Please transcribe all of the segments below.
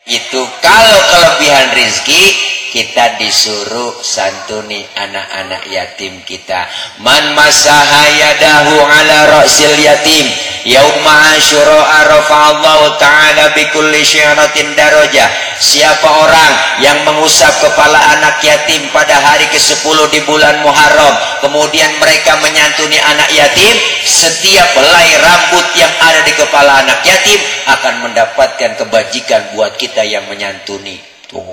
Itu kalau kelebihan rizki kita disuruh santuni anak-anak yatim kita. Man masaha yadahu ala ra'sil yatim yauma asyura arafa'allahu ta'ala bikulli syi'ratin darajah. Siapa orang yang mengusap kepala anak yatim pada hari ke-10 di bulan Muharram, kemudian mereka menyantuni anak yatim, setiap helai rambut yang ada di kepala anak yatim akan mendapatkan kebajikan buat kita yang menyantuni.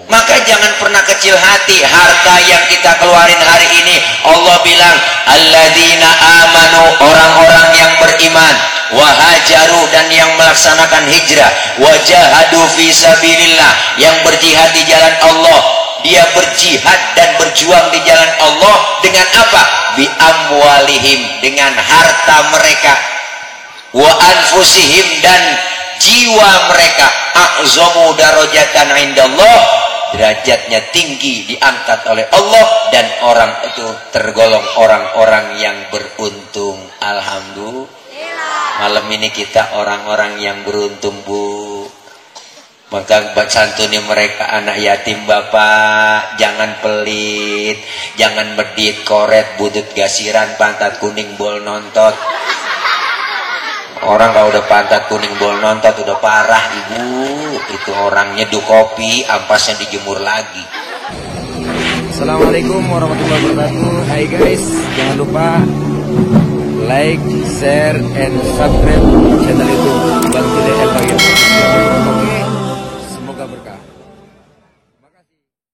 Maka jangan pernah kecil hati. Harta yang kita keluarin hari ini, Allah bilang alladzina amanu, orang-orang yang beriman, wahajaru, dan yang melaksanakan hijrah, wajahadu fi sabilillah, yang berjihad di jalan Allah. Dia berjihad dan berjuang di jalan Allah dengan apa? Bi amwalihim, dengan harta mereka, wa anfusihim, dan jiwa mereka. A'zamu darajatan indallah, derajatnya tinggi diangkat oleh Allah, dan orang itu tergolong orang-orang yang beruntung. Alhamdulillah, malam ini kita orang-orang yang beruntung, Bu. Maka santuni mereka anak yatim, Bapak. Jangan pelit, jangan medit, koret, butut gasiran, pantat kuning, bol nontot. Orang kalau udah pantat kuning bol nontot udah parah, Ibu. Itu orang nyeduh kopi, ampasnya dijemur lagi. Assalamualaikum warahmatullahi wabarakatuh. Hai guys, jangan lupa like, share, and subscribe channel YouTube Bang Tile El Bagir. Oke, semoga berkah.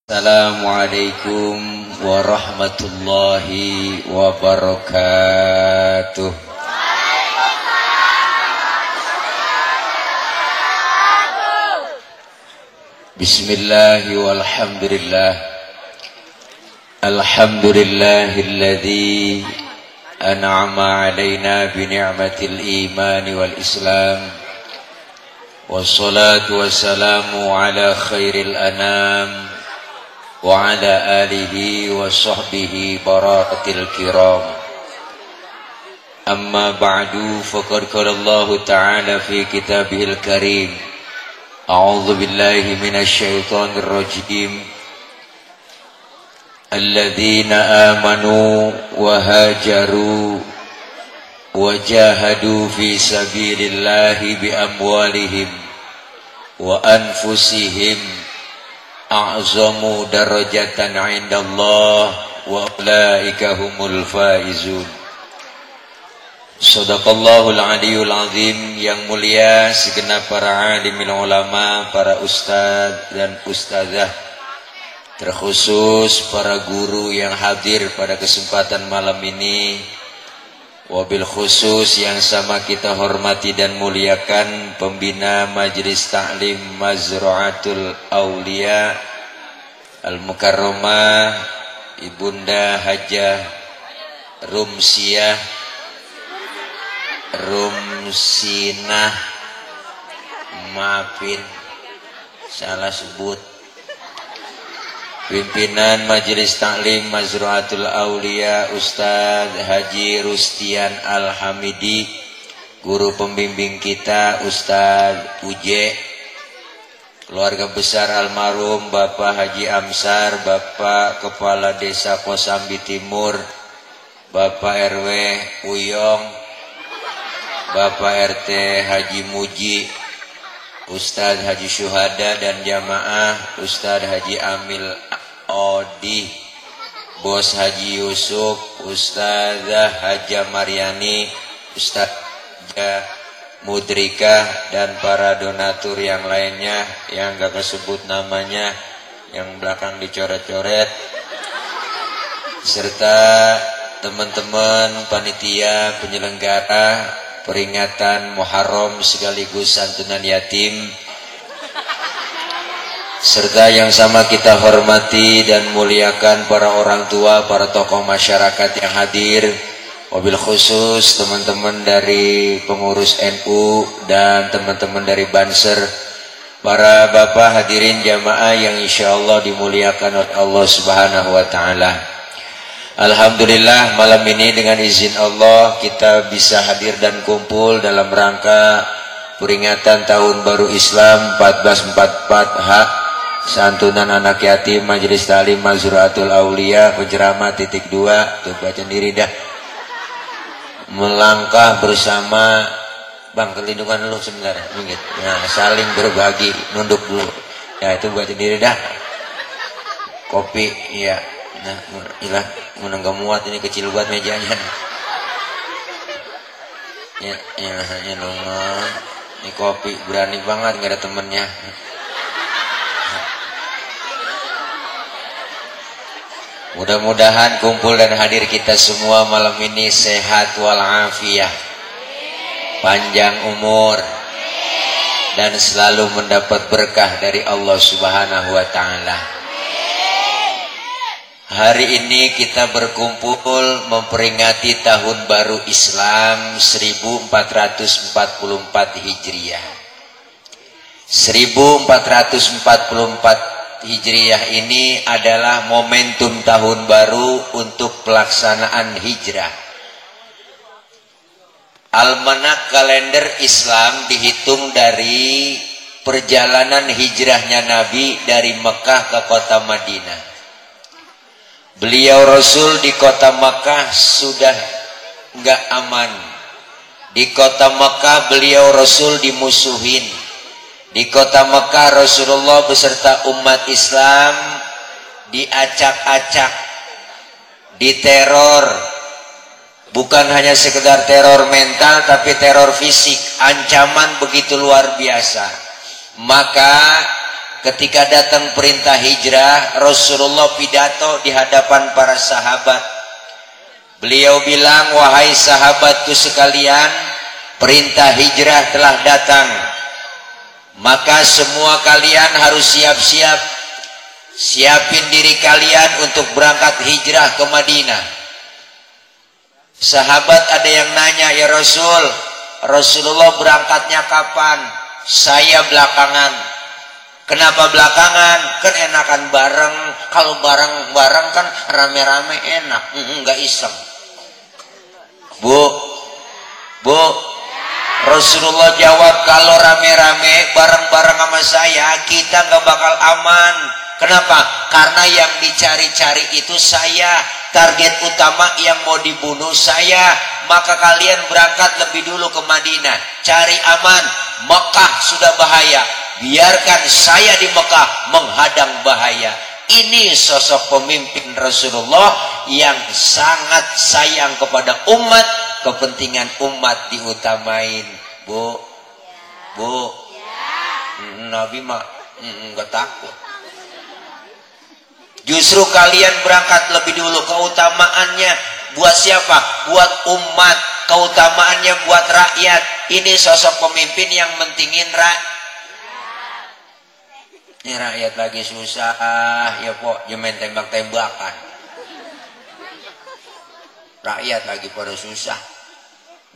Assalamualaikum warahmatullahi wabarakatuh. Bismillahi walhamdulillah. Alhamdulillahilladzi an'ama alaina bi ni'matil iman wal islam. Wassalatu wassalamu ala khairil anam wa ala alihi wa sahbihi barakatil kiram. Amma ba'du, faqad qala Allah ta'ala fi kitabihil karim. A'udzu billahi minasy syaithanir rajim. Alladzina amanu wa hajaru wa jahadu fi sabilillahi bi amwalihim wa anfusihim a'zamu darajatan 'indallah wa ulaika humul faizun. Sadaqallahul aliyul azim. Yang mulia segenap para alimil ulama, para ustaz dan ustazah, terkhusus para guru yang hadir pada kesempatan malam ini, wabil khusus yang sama kita hormati dan muliakan pembina Majelis Ta'lim Mazra'atul Aulia Al-Mukarramah Ibunda Hajah Rumsinah, maafin salah sebut, pimpinan Majelis Ta'lim Mazra'atul Aulia Ustaz Haji Rustian Al-Hamidi, guru pembimbing kita Ustaz Uje, keluarga besar almarhum Bapak Haji Amsar, Bapak Kepala Desa Kosambi Timur, Bapak RW Uyong, Bapak RT Haji Muji, Ustadz Haji Syuhada dan jamaah, Ustadz Haji Amil Odi, Bos Haji Yusuf, Ustadzah Haja Maryani, Ustadzah Mudrika, dan para donatur yang lainnya yang gak kesebut namanya, yang belakang dicoret-coret, serta teman-teman panitia penyelenggara peringatan Muharram sekaligus santunan yatim, serta yang sama kita hormati dan muliakan para orang tua, para tokoh masyarakat yang hadir, wabil khusus teman-teman dari pengurus NU dan teman-teman dari Banser, para bapak hadirin jamaah yang insyaallah dimuliakan oleh Allah Subhanahu wa taala. Alhamdulillah, malam ini dengan izin Allah kita bisa hadir dan kumpul dalam rangka peringatan tahun baru Islam 1444 H, santunan anak yatim, majelis talim Mazraatul Aulia, penceramah titik 2. Tuh baca diri dah. Melangkah bersama, bang kelindungan lu sebentar, minggir. Nah, saling berbagi, nunduk dulu. Ya itu baca diri dah. Kopi, iya. Nah, ilah, menenggak muat ini kecil buat mejanya. Ya, nongol. Ini kopi berani banget, nggak ada temennya. Mudah-mudahan kumpul dan hadir kita semua malam ini sehat walafiat, panjang umur, dan selalu mendapat berkah dari Allah Subhanahu wa Ta'ala. Hari ini kita berkumpul memperingati tahun baru Islam 1444 Hijriah. 1444 Hijriah ini adalah momentum tahun baru untuk pelaksanaan hijrah. Almanak kalender Islam dihitung dari perjalanan hijrahnya Nabi dari Mekah ke kota Madinah. Beliau Rasul di kota Makkah sudah nggak aman. Di kota Makkah beliau Rasul dimusuhin. Di kota Makkah Rasulullah beserta umat Islam diacak-acak, diteror. Bukan hanya sekedar teror mental, tapi teror fisik. Ancaman begitu luar biasa. Maka ketika datang perintah hijrah, Rasulullah pidato di hadapan para sahabat. Beliau bilang, wahai sahabatku sekalian, perintah hijrah telah datang. Maka semua kalian harus siap-siap. Siapin diri kalian untuk berangkat hijrah ke Madinah. Sahabat ada yang nanya, ya Rasul, Rasulullah berangkatnya kapan? Saya belakangan. Kenapa belakangan? Kan enakan bareng. Kalau bareng-bareng kan rame-rame enak. Enggak iseng. Bu, Rasulullah jawab, kalau rame-rame bareng-bareng sama saya, kita nggak bakal aman. Kenapa? Karena yang dicari-cari itu saya. Target utama yang mau dibunuh saya. Maka kalian berangkat lebih dulu ke Madinah. Cari aman. Mekah sudah bahaya. Biarkan saya di Mekah menghadang bahaya. Ini sosok pemimpin Rasulullah yang sangat sayang kepada umat. Kepentingan umat diutamain. Bu, Nabi mah enggak takut. Justru kalian berangkat lebih dulu. Keutamaannya buat siapa? Buat umat. Keutamaannya buat rakyat. Ini sosok pemimpin yang mentingin rakyat. Ini rakyat lagi susah, ya pok, jemen tembak-tembakan. Rakyat lagi pada susah,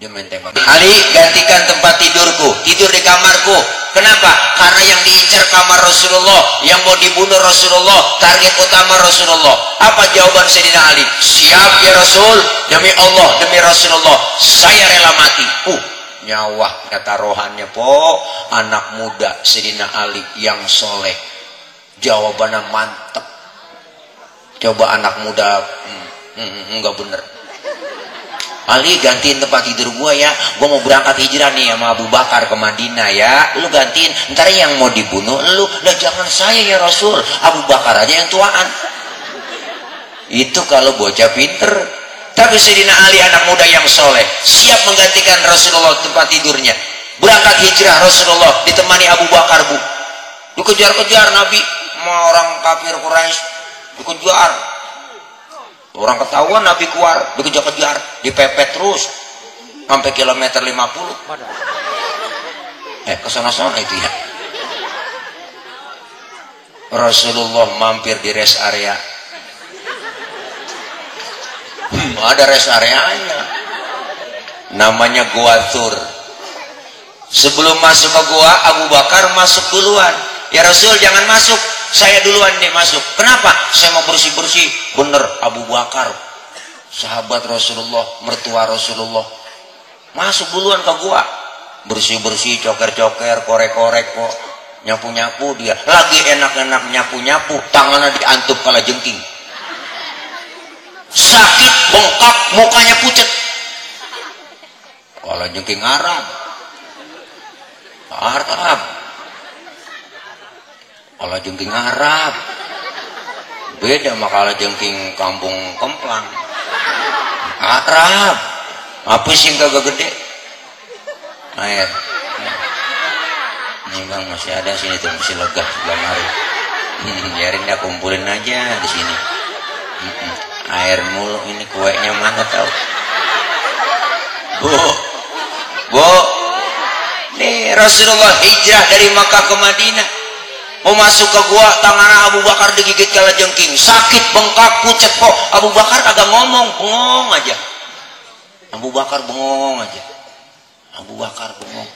jemen tembak. Ali, gantikan tempat tidurku, tidur di kamarku. Kenapa? Karena yang diincar kamar Rasulullah, yang mau dibunuh Rasulullah, target utama Rasulullah. Apa jawaban Sayyidina Ali? Siap ya Rasul, demi Allah, demi Rasulullah, saya rela mati. Nyawa kata rohannya po, anak muda Sayyidina Ali yang soleh. Jawabannya mantep. Coba anak muda enggak bener. Ali, gantiin tempat tidur gua ya, gua mau berangkat hijrah nih sama Abu Bakar ke Madinah ya, lu gantiin, ntar yang mau dibunuh lu. Lah jangan saya ya Rasul, Abu Bakar aja yang tuaan. Itu kalau bocah pinter. Tapi Sayyidina Ali anak muda yang soleh, siap menggantikan Rasulullah tempat tidurnya. Berangkat hijrah Rasulullah ditemani Abu Bakar, bu. Dikejar-kejar Nabi sama orang kafir Quraisy, dikejar. Orang ketahuan Nabi keluar, dikejar-kejar, dipepet terus sampai kilometer 50. Kesana-sana itu ya. Rasulullah mampir di rest area. Ada rest areanya, namanya Gua Thur. Sebelum masuk ke gua, Abu Bakar masuk duluan. Ya Rasul, jangan masuk, saya duluan nih masuk. Kenapa? Saya mau bersih-bersih. Bener, Abu Bakar, sahabat Rasulullah, mertua Rasulullah, masuk duluan ke gua. bersih-bersih, coker-coker, korek-korek kok. Nyapu-nyapu dia. Lagi enak-enak nyapu-nyapu, tangannya diantup kala jengking. Sakit, bengkak, mukanya pucet. Kala jengking Arab. Kala jengking Arab. Beda sama kala jengking kampung Kemplang. Arab. Apa sih kagak gede? Air. Ini bang masih ada sini tuh, masih lega sebelah mari. Biarin dah, kumpulin aja di sini. Air mulu ini, kuenya mana tahu? Bu, nih Rasulullah hijrah dari Makkah ke Madinah. Mau masuk ke gua, tangan Abu Bakar digigit kalajengking, sakit, bengkak, pucet kok. Abu Bakar kagak ngomong, bengong aja. Abu Bakar bengong aja. Abu Bakar bengong.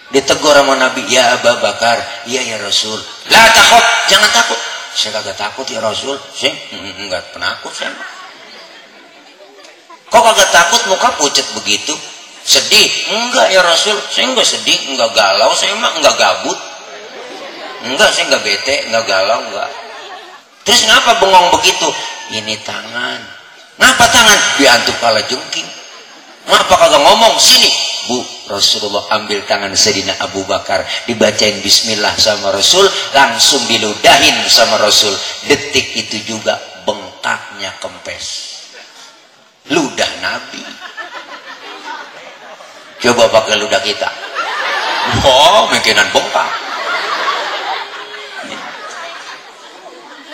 Ditegur sama Nabi, ya Abu Bakar, iya ya Rasul. La takut, jangan takut. Saya kagak takut ya Rasul. Saya enggak penakut saya. Kok kagak takut, muka pucet begitu? Sedih? Enggak ya Rasul. Saya enggak sedih, enggak galau, saya mah enggak gabut. Enggak, saya enggak bete, enggak galau, enggak. Terus ngapa bengong begitu? Ini tangan. Ngapa tangan? Diantup kalajengking. Ngapa kagak ngomong? Sini. Bu, Rasulullah ambil tangan Sayyidina Abu Bakar, dibacain bismillah sama Rasul, langsung diludahin sama Rasul. Detik itu juga bengkaknya kempes. Ludah Nabi. Coba pakai ludah kita. Oh, mungkinan bengkak.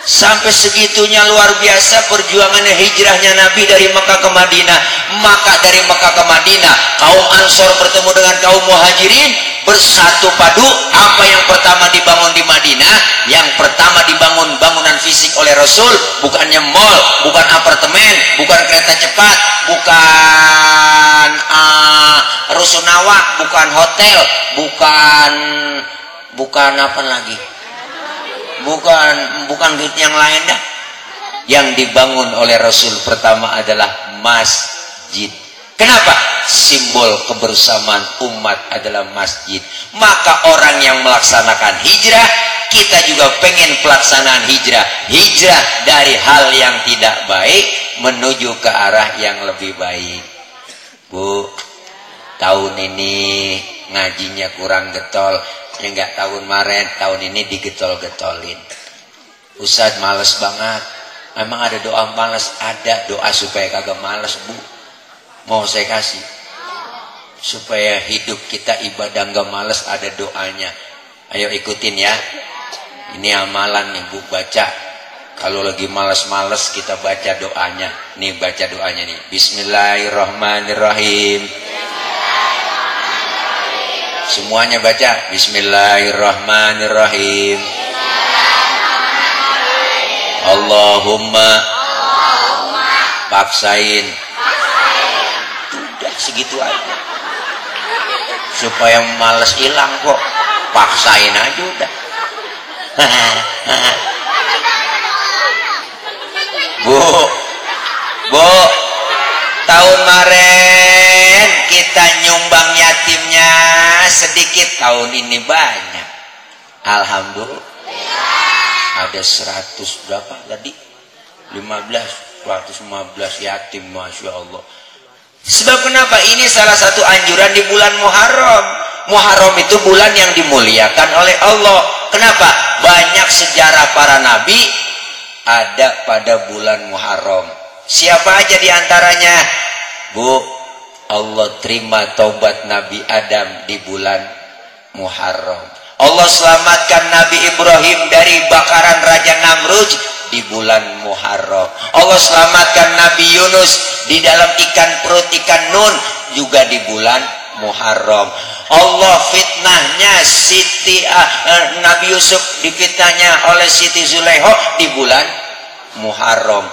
Sampai segitunya luar biasa perjuangannya hijrahnya Nabi dari Mekah ke Madinah. Maka dari Mekah ke Madinah, kaum Ansor bertemu dengan kaum Muhajirin, bersatu padu. Apa yang pertama dibangun di Madinah? Yang pertama dibangun bangunan fisik oleh Rasul, bukannya mall, bukan apartemen, bukan kereta cepat, bukan rusunawa, bukan hotel, bukan apa lagi? Bukan yang lain dah. Yang dibangun oleh Rasul pertama adalah masjid. Kenapa? Simbol kebersamaan umat adalah masjid. Maka orang yang melaksanakan hijrah, kita juga pengen pelaksanaan hijrah. Hijrah dari hal yang tidak baik menuju ke arah yang lebih baik. Bu, tahun ini ngajinya kurang getol. Enggak tahun kemarin, tahun ini digetol-getolin. Ustadz males banget. Emang ada doa males? Ada doa supaya kagak males, Bu. Mau saya kasih. Supaya hidup kita ibadah enggak males, ada doanya. Ayo ikutin ya. Ini amalan nih, Bu, baca. Kalau lagi males-males kita baca doanya. Nih baca doanya nih. Bismillahirrahmanirrahim. Semuanya baca Bismillahirrahmanirrahim. Allahumma paksain. Udah segitu aja. Supaya males hilang kok. Paksain aja udah. Bu, tahun kemarin kita nyumbang yatimnya sedikit, tahun ini banyak. Alhamdulillah. Ada 100 berapa tadi? 115 yatim, Masya Allah. Sebab kenapa? Ini salah satu anjuran di bulan Muharram. Muharram itu bulan yang dimuliakan oleh Allah. Kenapa? Banyak sejarah para nabi ada pada bulan Muharram. Siapa aja diantaranya? Bu, Allah terima taubat Nabi Adam di bulan Muharram. Allah selamatkan Nabi Ibrahim dari bakaran Raja Namrud di bulan Muharram. Allah selamatkan Nabi Yunus di dalam perut ikan Nun juga di bulan Muharram. Allah fitnahnya Nabi Yusuf difitnahnya oleh Siti Zulaiha di bulan Muharram.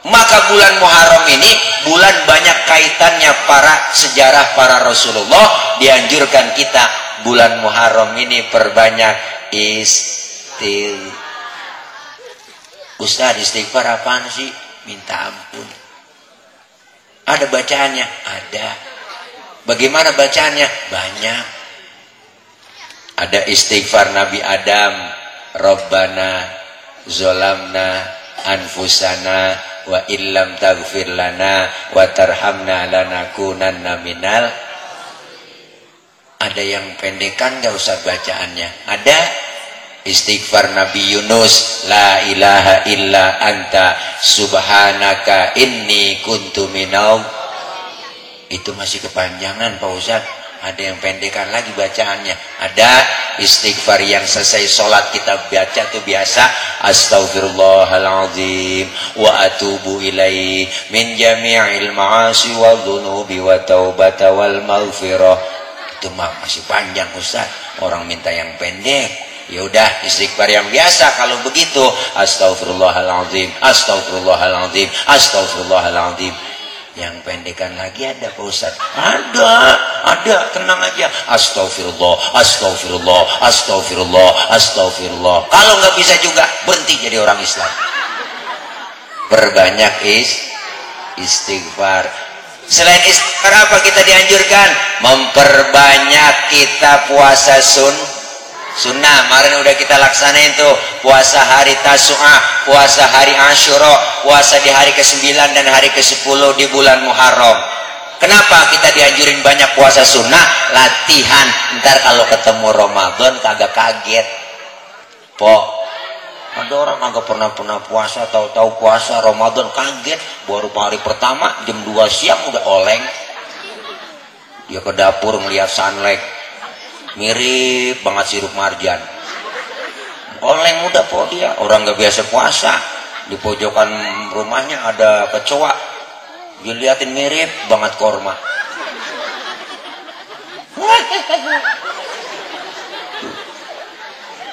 Maka bulan Muharram ini bulan banyak kaitannya sejarah para Rasulullah. Dianjurkan kita bulan Muharram ini perbanyak Ustaz, istighfar apaan sih? Minta ampun. Ada bacaannya? Ada. Bagaimana bacaannya? Banyak. Ada istighfar Nabi Adam, Rabbana zolamna anfusana wa illam taghfir lana wa tarhamna lanakunanna minal. Ada yang pendekan gak usah bacaannya? Ada. Istighfar Nabi Yunus, la ilaha illa anta subhanaka inni kuntu minal. Itu masih kepanjangan Pak Ustaz. Ada yang pendekan lagi bacaannya. Ada istighfar yang selesai sholat kita baca tuh biasa, astaghfirullahaladzim wa atubu ilaih min jami'il ma'asi wa dhunubi wa taubata wal maghfirah. Itu mah masih panjang Ustaz. Orang minta yang pendek. Ya udah istighfar yang biasa. Kalau begitu, astaghfirullahaladzim, astaghfirullahaladzim, astaghfirullahaladzim. Yang pendekan lagi ada Pak Ustaz? Ada, tenang aja. Astagfirullah, astagfirullah, astagfirullah, astagfirullah. Kalau nggak bisa juga, berhenti jadi orang Islam. Perbanyak istighfar. Selain istighfar apa kita dianjurkan? Memperbanyak kita puasa sunnah. Kemarin udah kita laksanain tuh puasa hari Tasu'ah, puasa hari Asyura, puasa di hari ke-9 dan hari ke-10 di bulan Muharram. Kenapa kita dianjurin banyak puasa sunnah? Latihan, ntar kalau ketemu Ramadan kagak kaget. Ada orang kagak pernah puasa, tahu-tahu puasa Ramadan kaget. Baru hari pertama jam 2 siang udah oleng. Dia ke dapur ngeliat sunlight, mirip banget sirup marjan. Oleng udah dia. Orang nggak biasa puasa. Di pojokan rumahnya ada kecoa. Diliatin mirip banget korma.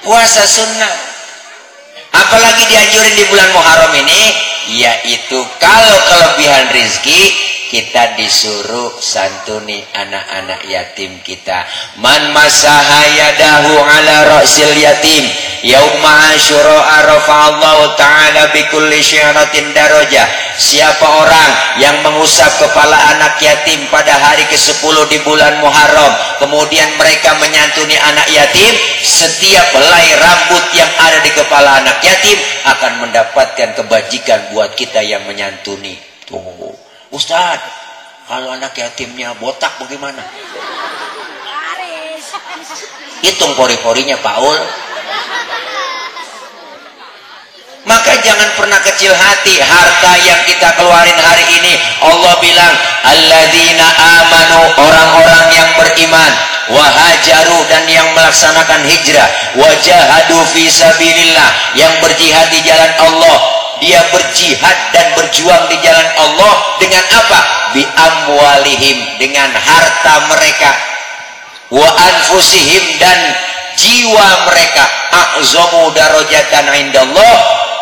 Puasa sunnah. Apalagi dianjurin di bulan Muharram ini, yaitu kalau kelebihan rizki kita disuruh santuni anak-anak yatim kita. Man masaha yadahu ala ra'sil yatim yauma asyura rafa'allahu ta'ala bikulli syaratin darajah. Siapa orang yang mengusap kepala anak yatim pada hari ke-10 di bulan Muharram, kemudian mereka menyantuni anak yatim, setiap helai rambut yang ada di kepala anak yatim akan mendapatkan kebajikan buat kita yang menyantuni. Tuh Ustaz, kalau anak yatimnya botak bagaimana? Hitung pori-porinya Paul. Maka jangan pernah kecil hati. Harta yang kita keluarin hari ini, Allah bilang alladzina amanu, orang-orang yang beriman, wahajaru, dan yang melaksanakan hijrah, wajahadu fi sabilillah, yang berjihad di jalan Allah. Dia berjihad dan berjuang di jalan Allah dengan apa? Bi amwalihim, dengan harta mereka, wa anfusihim, dan jiwa mereka. A'zamu darajatan indallah,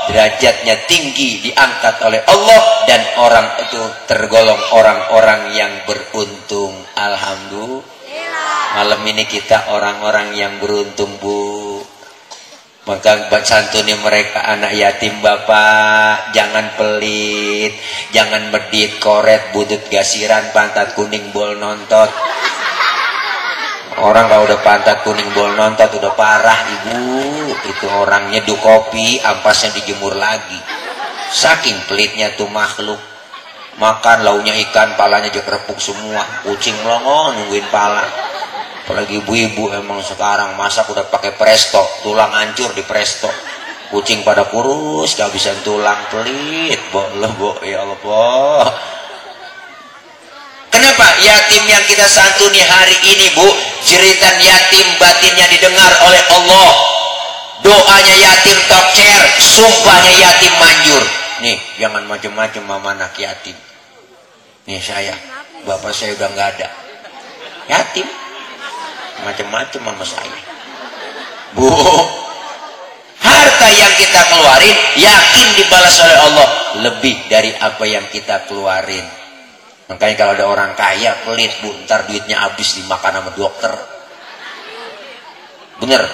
derajatnya tinggi diangkat oleh Allah, dan orang itu tergolong orang-orang yang beruntung. Alhamdulillah. Malam ini kita orang-orang yang beruntung, Bu. Maka santuni mereka anak yatim Bapak. Jangan pelit, jangan medit, koret, budut gasiran, pantat kuning, bol nontot. Orang kalau udah pantat kuning, bol nontot udah parah Ibu. Itu orang nyeduh kopi, ampasnya dijemur lagi. Saking pelitnya tuh makhluk. Makan launya ikan, palanya aja kerepuk semua. Kucing melongo nungguin pala. Apalagi ibu-ibu emang sekarang masak udah pakai presto, tulang hancur di presto. Kucing pada kurus, gak bisa tulang, pelit. Ya Allah, Kenapa yatim yang kita santuni hari ini, Bu, jeritan yatim batinnya didengar oleh Allah. Doanya yatim tokcer, sumpahnya yatim manjur. Nih, jangan macam-macam mama anak yatim. Nih saya, bapak saya udah nggak ada. Yatim. Macam-macam sama saya, Bu. Harta yang kita keluarin yakin dibalas oleh Allah lebih dari apa yang kita keluarin. Makanya kalau ada orang kaya pelit, Bu, ntar duitnya habis dimakan sama dokter. Bener,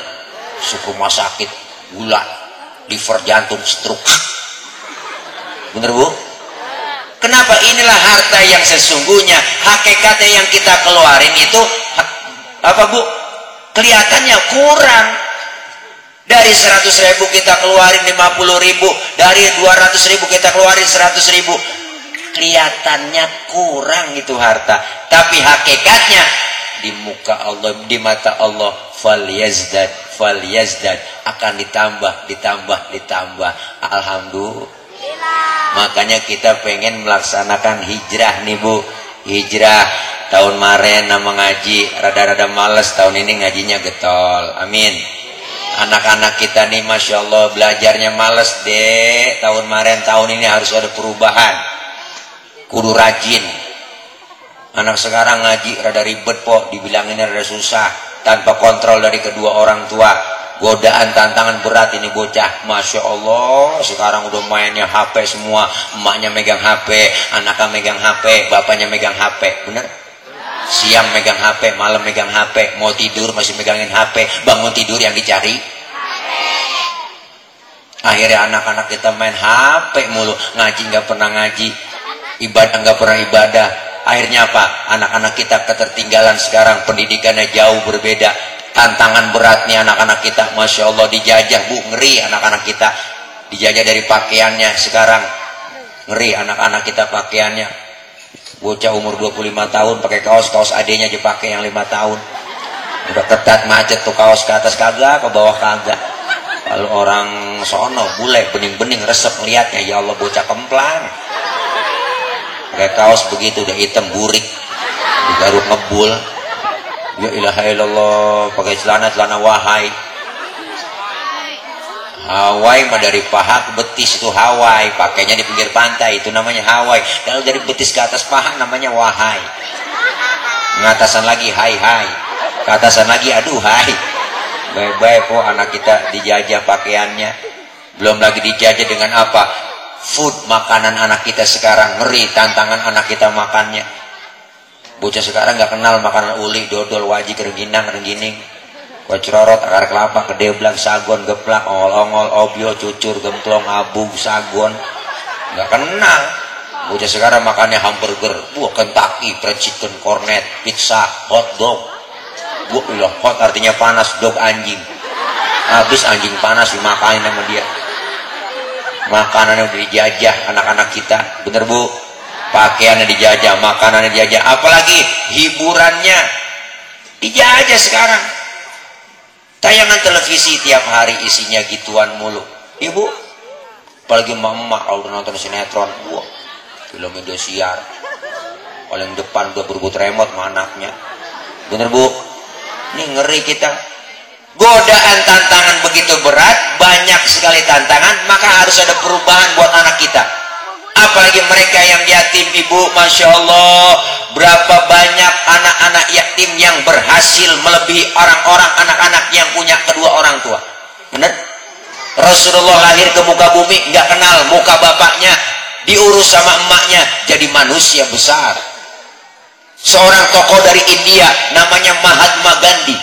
masuk rumah sakit, gula, liver, jantung, stroke. Bener, Bu. Kenapa? Inilah harta yang sesungguhnya. Hakikatnya yang kita keluarin itu apa Bu? Kelihatannya kurang. Dari 100.000 kita keluarin 50.000, dari 200.000 kita keluarin 100.000. Kelihatannya kurang itu harta, tapi hakikatnya di muka Allah, di mata Allah, falyazdad akan ditambah. Alhamdulillah. Makanya kita pengen melaksanakan hijrah nih Bu. Hijrah tahun kemarin nama ngaji rada-rada males, tahun ini ngajinya getol. Amin. Anak-anak kita nih Masya Allah belajarnya males deh. Tahun kemarin, tahun ini harus ada perubahan. Kudu rajin. Anak sekarang ngaji rada ribet po, dibilanginnya rada susah, tanpa kontrol dari kedua orang tua. Godaan tantangan berat ini bocah. Masya Allah sekarang udah mainnya HP semua. Emaknya megang HP, anaknya megang HP, bapaknya megang HP. Bener? Siang megang HP, malam megang HP, mau tidur masih megangin HP, bangun tidur yang dicari akhirnya anak-anak kita main HP mulu, ngaji nggak pernah ngaji, ibadah nggak pernah ibadah. Akhirnya apa? Anak-anak kita ketertinggalan sekarang, pendidikannya jauh berbeda. Tantangan berat nih anak-anak kita, Masya Allah dijajah Bu, ngeri anak-anak kita dijajah dari pakaiannya sekarang, ngeri anak-anak kita pakaiannya. Bocah umur 25 tahun pakai kaos adenya aja pakai yang 5 tahun, udah ketat macet tuh kaos, ke atas kagak, ke bawah kagak. Kalau orang sono bule bening-bening resep ngeliatnya, ya Allah bocah kemplang pakai kaos begitu udah hitam burik, digaruk ngebul. Ya ilaha illallah, pakai celana Hawaii. Hawaii mah dari paha ke betis itu Hawaii, pakainya di pinggir pantai itu namanya Hawaii. Kalau dari betis ke atas paha namanya wahai. Ngatasan lagi hai, ke atasan lagi aduh hai. Baik-baik po anak kita dijajah pakaiannya. Belum lagi dijajah dengan apa? Food, makanan anak kita sekarang ngeri, tantangan anak kita makannya. Bocah sekarang nggak kenal makanan uli, dodol, wajik, renggining, kocrorot, akar kelapa, kedeblang, sagon, geplak, ongol-ongol, obyo, cucur, gemplong, abu, sagon, nggak kenal. Bocah sekarang makannya hamburger, Kentucky, fried chicken, cornet, pizza, hot dog. Hot artinya panas, dog anjing. Habis anjing panas dimakanin sama dia. Makanannya udah dijajah anak-anak kita, bener Bu? Pakaiannya dijajah, makanannya dijajah, apalagi hiburannya dijajah sekarang. Tayangan televisi tiap hari isinya gituan mulu. Ibu, apalagi emak-emak kalau udah nonton sinetron, film Indosiar, paling depan udah berebut remote sama anaknya. Bener Bu? Ini ngeri kita. Godaan tantangan begitu berat, banyak sekali tantangan, maka harus ada perubahan buat anak kita. Apalagi mereka yang yatim Ibu, Masya Allah, berapa banyak anak-anak yatim yang berhasil melebihi orang-orang anak-anak yang punya kedua orang tua. Benar? Rasulullah lahir ke muka bumi nggak kenal muka bapaknya, diurus sama emaknya jadi manusia besar. Seorang tokoh dari India namanya Mahatma Gandhi,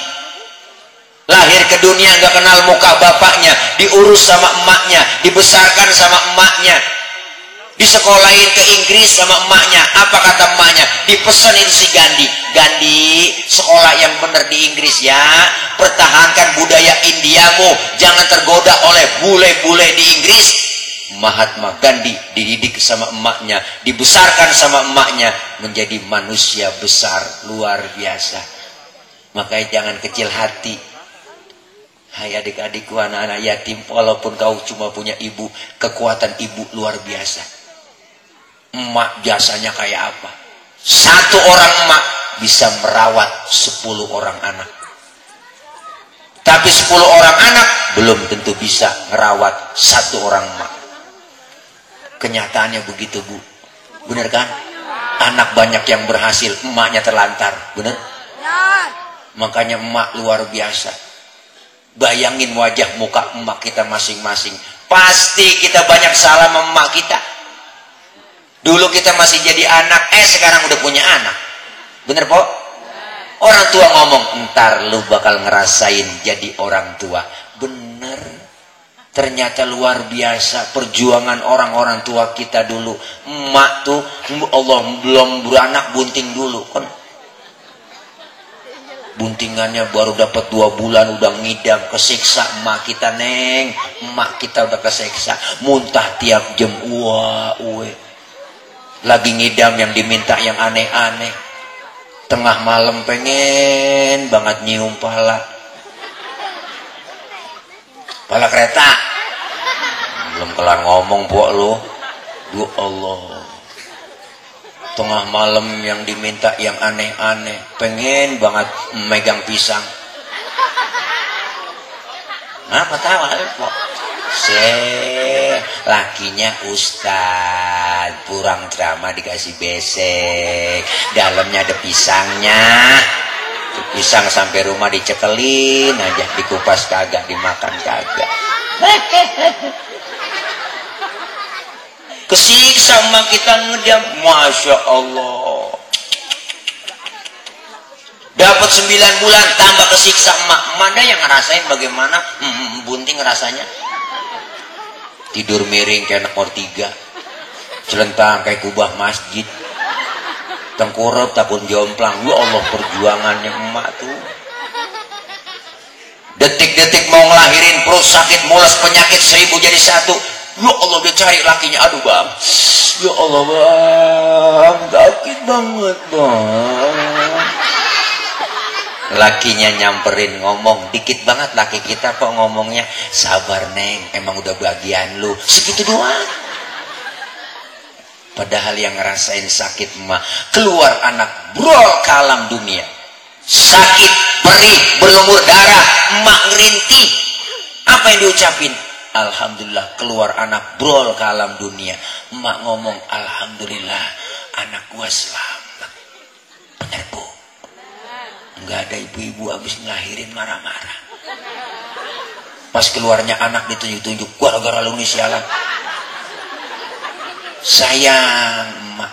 lahir ke dunia nggak kenal muka bapaknya, diurus sama emaknya, dibesarkan sama emaknya, disekolahin ke Inggris sama emaknya. Apa kata emaknya? Dipesan itu si Gandhi, sekolah yang benar di Inggris ya, pertahankan budaya Indiamu, jangan tergoda oleh bule-bule di Inggris. Mahatma Gandhi dididik sama emaknya, dibesarkan sama emaknya, menjadi manusia besar luar biasa. Makanya jangan kecil hati. Hai adik-adikku, anak-anak yatim, walaupun kau cuma punya ibu, kekuatan ibu luar biasa. Emak biasanya kayak apa? Satu orang emak bisa merawat 10 orang anak. Tapi 10 orang anak belum tentu bisa merawat satu orang emak. Kenyataannya begitu Bu. Bener kan? Anak banyak yang berhasil, emaknya terlantar. Bener? Makanya emak luar biasa. Bayangin wajah muka emak kita masing-masing. Pasti kita banyak salah sama emak kita. Dulu kita masih jadi anak, sekarang udah punya anak. Bener Po? Orang tua ngomong, ntar lu bakal ngerasain jadi orang tua. Bener. Ternyata luar biasa perjuangan orang-orang tua kita dulu. Emak tuh Allah belum beranak bunting dulu kan. Buntingannya baru dapat 2 bulan udah ngidam, kesiksa emak kita neng. Emak kita udah kesiksa, muntah tiap jam. Wah, lagi ngidam yang diminta yang aneh-aneh. Tengah malam pengen banget nyium pala kereta. Belum kelar ngomong buat lo. Ya Allah. Tengah malam yang diminta yang aneh-aneh. Pengen banget megang pisang. Apa tahu kok? Lakinya Ustad kurang drama dikasih besek. Dalamnya ada pisangnya. Pisang sampai rumah dicekelin aja, dikupas kagak, dimakan kagak. Kesiksa sama kita ngedam, Masya Allah. Dapat 9 bulan tambah kesiksa emak. Mana yang ngerasain bagaimana bunting rasanya? Tidur miring kayak anak nomor 3, celentang kayak kubah masjid, tengkurap takun jomplang. Ya Allah, perjuangannya emak tuh. Detik-detik mau ngelahirin, perut sakit, mules, penyakit 1000 jadi 1. Ya Allah, dia cari lakinya. Aduh bang, ya Allah bang, sakit banget bang. Lakinya nyamperin ngomong, dikit banget laki kita kok ngomongnya. Sabar neng, emang udah bagian lu, segitu doang. Padahal yang ngerasain sakit emak, keluar anak brol ke alam dunia, sakit, perih, berlumur darah, emak ngerintih. Apa yang diucapin? Alhamdulillah, keluar anak brol ke alam dunia. Emak ngomong, alhamdulillah anak gua selamat. Bener bu, nggak ada ibu-ibu habis ngelahirin marah-marah. Pas keluarnya anak ditunjuk-tunjuk, gara-gara lu nih sialan. Sayang emak,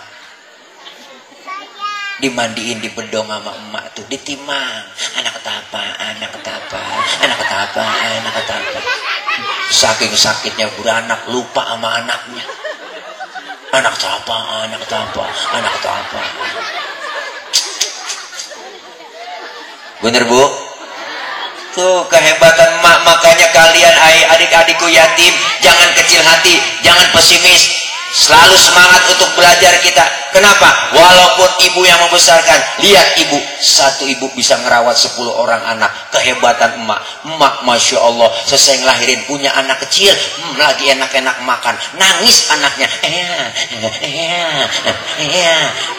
dimandiin, dibedong sama emak tuh, ditimang. Anak ketapa, anak ketapa, anak ketapa, anak ketapa. Saking sakitnya beranak lupa sama anaknya. Anak ketapa, anak ketapa, anak ketapa. Bener bu? Tuh kehebatan emak. Makanya kalian adik-adikku yatim, jangan kecil hati, jangan pesimis. Selalu semangat untuk belajar kita. Kenapa? Walaupun ibu yang membesarkan, lihat ibu, satu ibu bisa ngerawat 10 orang anak. Kehebatan emak. Emak Masya Allah, selesai ngelahirin punya anak kecil, lagi enak-enak makan, nangis anaknya.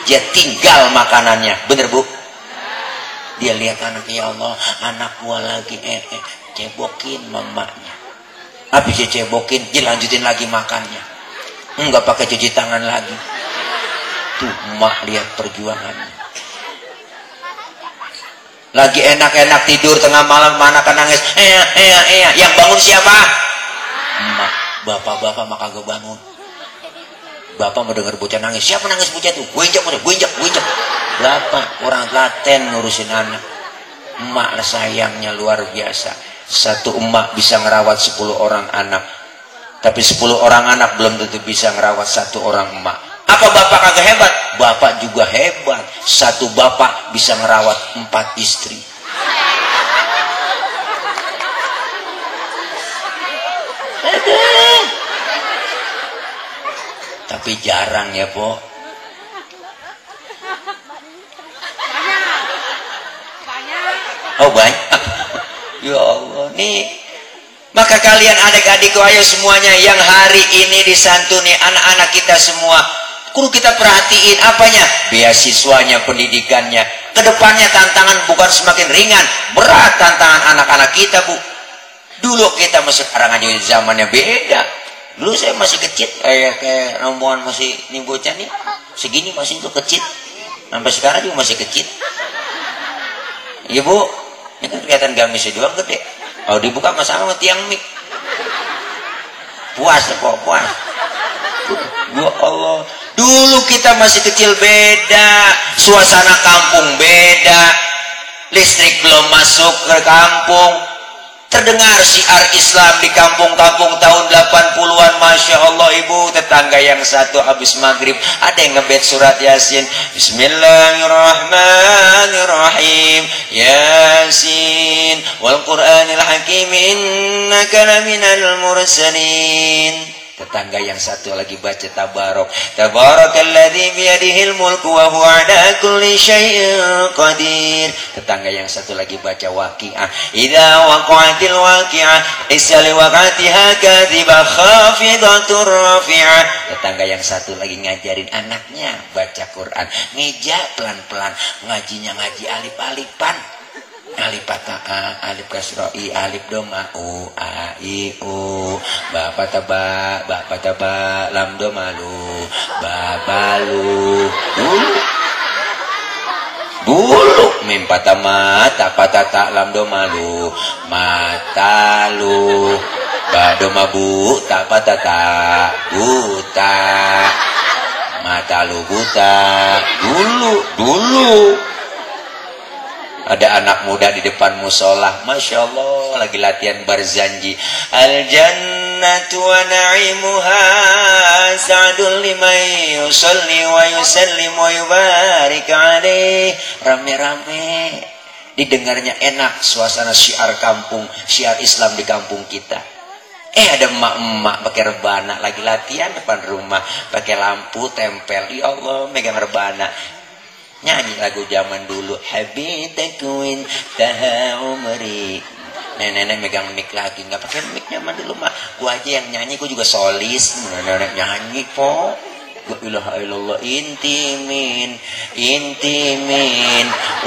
Dia tinggal makanannya. Bener bu? Dia lihat anaknya, ya Allah, anak gua lagi cebokin mamanya. Habis dia cebokin, dia lanjutin lagi makannya. Enggak pakai cuci tangan lagi. Tuh emak lihat perjuangannya. Lagi enak-enak tidur tengah malam, anak kan nangis. Yang bangun siapa? Emak. Bapak-bapak mah kagak bangun. Bapak mau denger bocah nangis. Siapa nangis bocah tuh? Gue injak. Bapak orang telaten ngurusin anak. Emak sayangnya luar biasa. Satu emak bisa ngerawat 10 orang anak. Tapi 10 orang anak belum tentu bisa ngerawat 1 orang emak. Apa bapak kagak hebat? Bapak juga hebat. Satu bapak bisa ngerawat 4 istri. Tapi jarang ya po. Oh banyak. Ya Allah nih. Maka kalian adik-adikku, ayo semuanya yang hari ini disantuni anak-anak kita semua, kudu kita perhatiin apanya? Beasiswanya, pendidikannya. Kedepannya tantangan bukan semakin ringan, berat tantangan anak-anak kita bu. Dulu kita masih sekarang aja zamannya beda. Dulu saya masih kecil, kayak rombongan masih nih bocah nih, segini masih itu kecil. Sampai sekarang juga masih kecil. Iya bu, ini kan kelihatan gamisnya doang gede. Kalau dibuka sama tiang mik. Puas kok, puas. Ya Allah. Dulu kita masih kecil beda. Suasana kampung beda. Listrik belum masuk ke kampung. Terdengar syiar Islam di kampung-kampung tahun 80-an. Masya Allah ibu, tetangga yang satu habis maghrib ada yang ngebet surat Yasin. Bismillahirrahmanirrahim. Yasin wal Qur'anil hakim innaka laminal mursalin. Tetangga yang satu lagi baca tabarok. Tabarakalladzi biyadihil mulku wa huwa ala kulli syai'in qadir. Tetangga yang satu lagi baca waqi'ah. Idza waqa'atil waqi'ah laysa liwaqatiha kadhibah khafidatur rafi'ah. Tetangga yang satu lagi ngajarin anaknya baca Quran. Ngeja pelan-pelan, ngajinya ngaji alif-alifan. Alif patah alif kasroi, alif doma u a i u, ba patah ba, lam doma lu, ba balu, bulu, mim patah mata, patah tak, lam doma lu, mata lu, ba doma bu, tak patah tak, buta, mata lu buta, dulu. Ada anak muda di depan musola, masya Allah, lagi latihan barzanji. Al jannatu wa na'imuha sa'dul liman yusalli wa yusallim wa yubarik alaih. Rame-rame, didengarnya enak suasana syiar kampung, syiar Islam di kampung kita. Ada emak-emak pakai rebana lagi latihan depan rumah, pakai lampu tempel. Ya Allah, megang rebana. Nyanyi lagu zaman dulu. Habitakuin taha umri. Nenek megang mic lagi. Nggak pakai mic zaman dulu mah. Gua aja yang nyanyi, gua juga solis. Nenek nyanyi po. La ilaha illallah intimin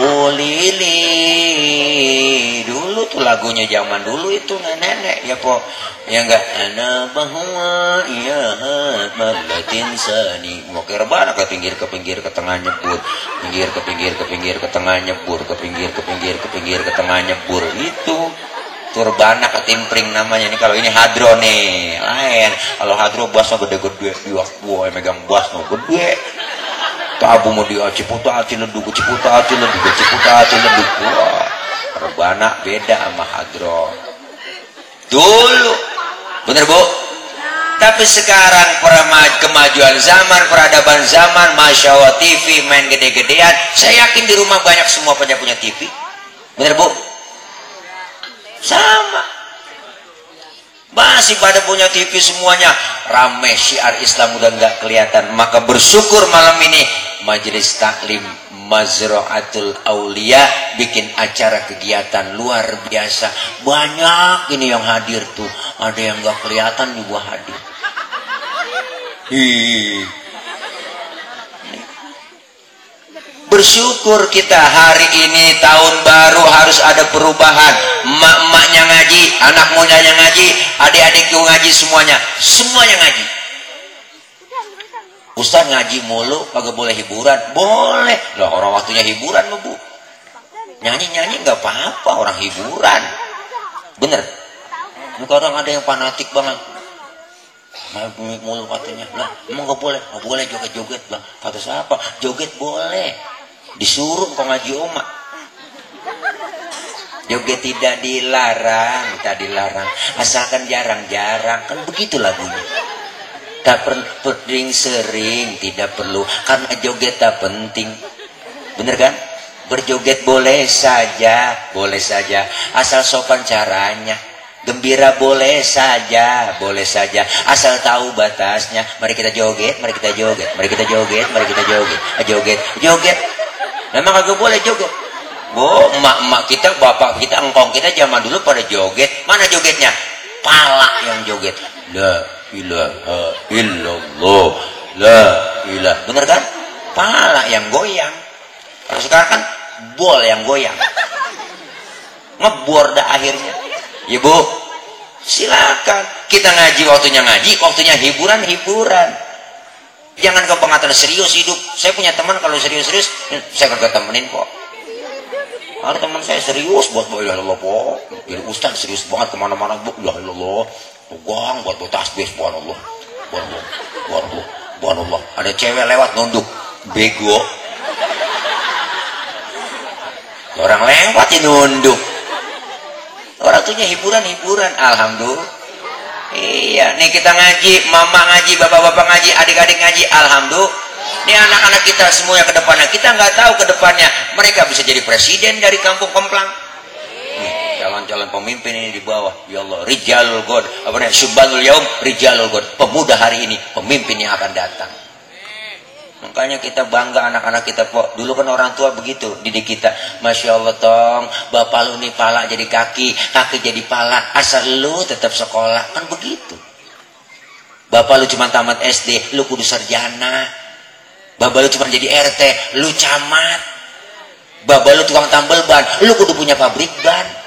ulili. Dulu tuh lagunya zaman dulu itu nenek ya po. Ya enggak ana bahwa iya maglatin sani. Mau ke rebana ke pinggir ke tengah nyebur. Pinggir ke pinggir ke tengah nyebur. Ke pinggir ke tengah nyebur. Itu turbana ketimpring namanya. Ini kalau ini hadro nih lain. Kalau hadro bassnya gede-gede, dia gua megang bassnya gede. Tabu mau dia ciputa leduk. Wah, rebana beda sama hadro. Dulu, bener bu? Tapi sekarang kemajuan zaman, peradaban zaman, masya Allah TV main gede-gedean. Saya yakin di rumah banyak semua punya TV. Bener bu? Sama, masih pada punya TV semuanya. Rame syiar Islam udah nggak kelihatan. Maka bersyukur malam ini Majelis Taklim Mazra'atul Aulia bikin acara kegiatan luar biasa. Banyak ini yang hadir tuh. Ada yang nggak kelihatan juga hadir. Bersyukur kita hari ini tahun baru harus ada perubahan. Emak-emaknya ngaji, anak mudanya ngaji, adik-adikku ngaji, semuanya ngaji. Ustaz ngaji mulu, kagak boleh hiburan? Boleh. Loh, orang waktunya hiburan loh bu. Nyanyi-nyanyi nggak apa-apa, orang hiburan. Bener. Kadang ada yang fanatik banget. Mulu katanya. Lah, emang nggak boleh joget-joget bang. Kata siapa? Joget boleh. Disuruh kok ngaji oma. Joget tidak dilarang, asalkan jarang-jarang, kan begitu lagunya. Tak perlu sering, tidak perlu, karena joget tak penting. Bener kan? Berjoget boleh saja, asal sopan caranya. Gembira boleh saja, asal tahu batasnya. Mari kita joget. Joget. Memang kagak boleh joget. Emak-emak kita, bapak kita, engkong kita zaman dulu pada joget. Mana jogetnya? Pala yang joget. La ilaha illallah. Bener kan? Pala yang goyang. Kalau sekarang kan bol yang goyang. Ngebor dah akhirnya. Ya bu, silakan. Kita ngaji waktunya hiburan. Jangan kepengatan serius hidup. Saya punya teman kalau serius, saya kagak temenin kok. Ada teman saya serius buat la ilaha illallah kok. Jadi ustaz serius banget kemana-mana bu, la ilaha illallah. Pegang buat tasbih, subhanallah. Ada cewek lewat nunduk, bego. Orang lewat nunduk. Orang tuanya hiburan-hiburan. Alhamdulillah. Iya, nih kita ngaji, mama ngaji, bapak-bapak ngaji, adik-adik ngaji. Alhamdulillah. Ini anak-anak kita semuanya ke depannya. Kita nggak tahu ke depannya mereka bisa jadi presiden dari kampung Kemplang. Calon-calon pemimpin ini di bawah. Ya Allah, Rijalul God. Apa namanya? Syubbanul Yaum, Rijalul God. Pemuda hari ini, pemimpin yang akan datang. Makanya kita bangga anak-anak kita kok. Dulu kan orang tua begitu didik kita. Masya Allah tong, bapak lu nih pala jadi kaki, kaki jadi pala. Asal lu tetap sekolah. Kan begitu. Bapak lu cuma tamat SD, lu kudu sarjana. Bapak lu cuma jadi RT, lu camat. Bapak lu tukang tambal ban, lu kudu punya pabrik ban.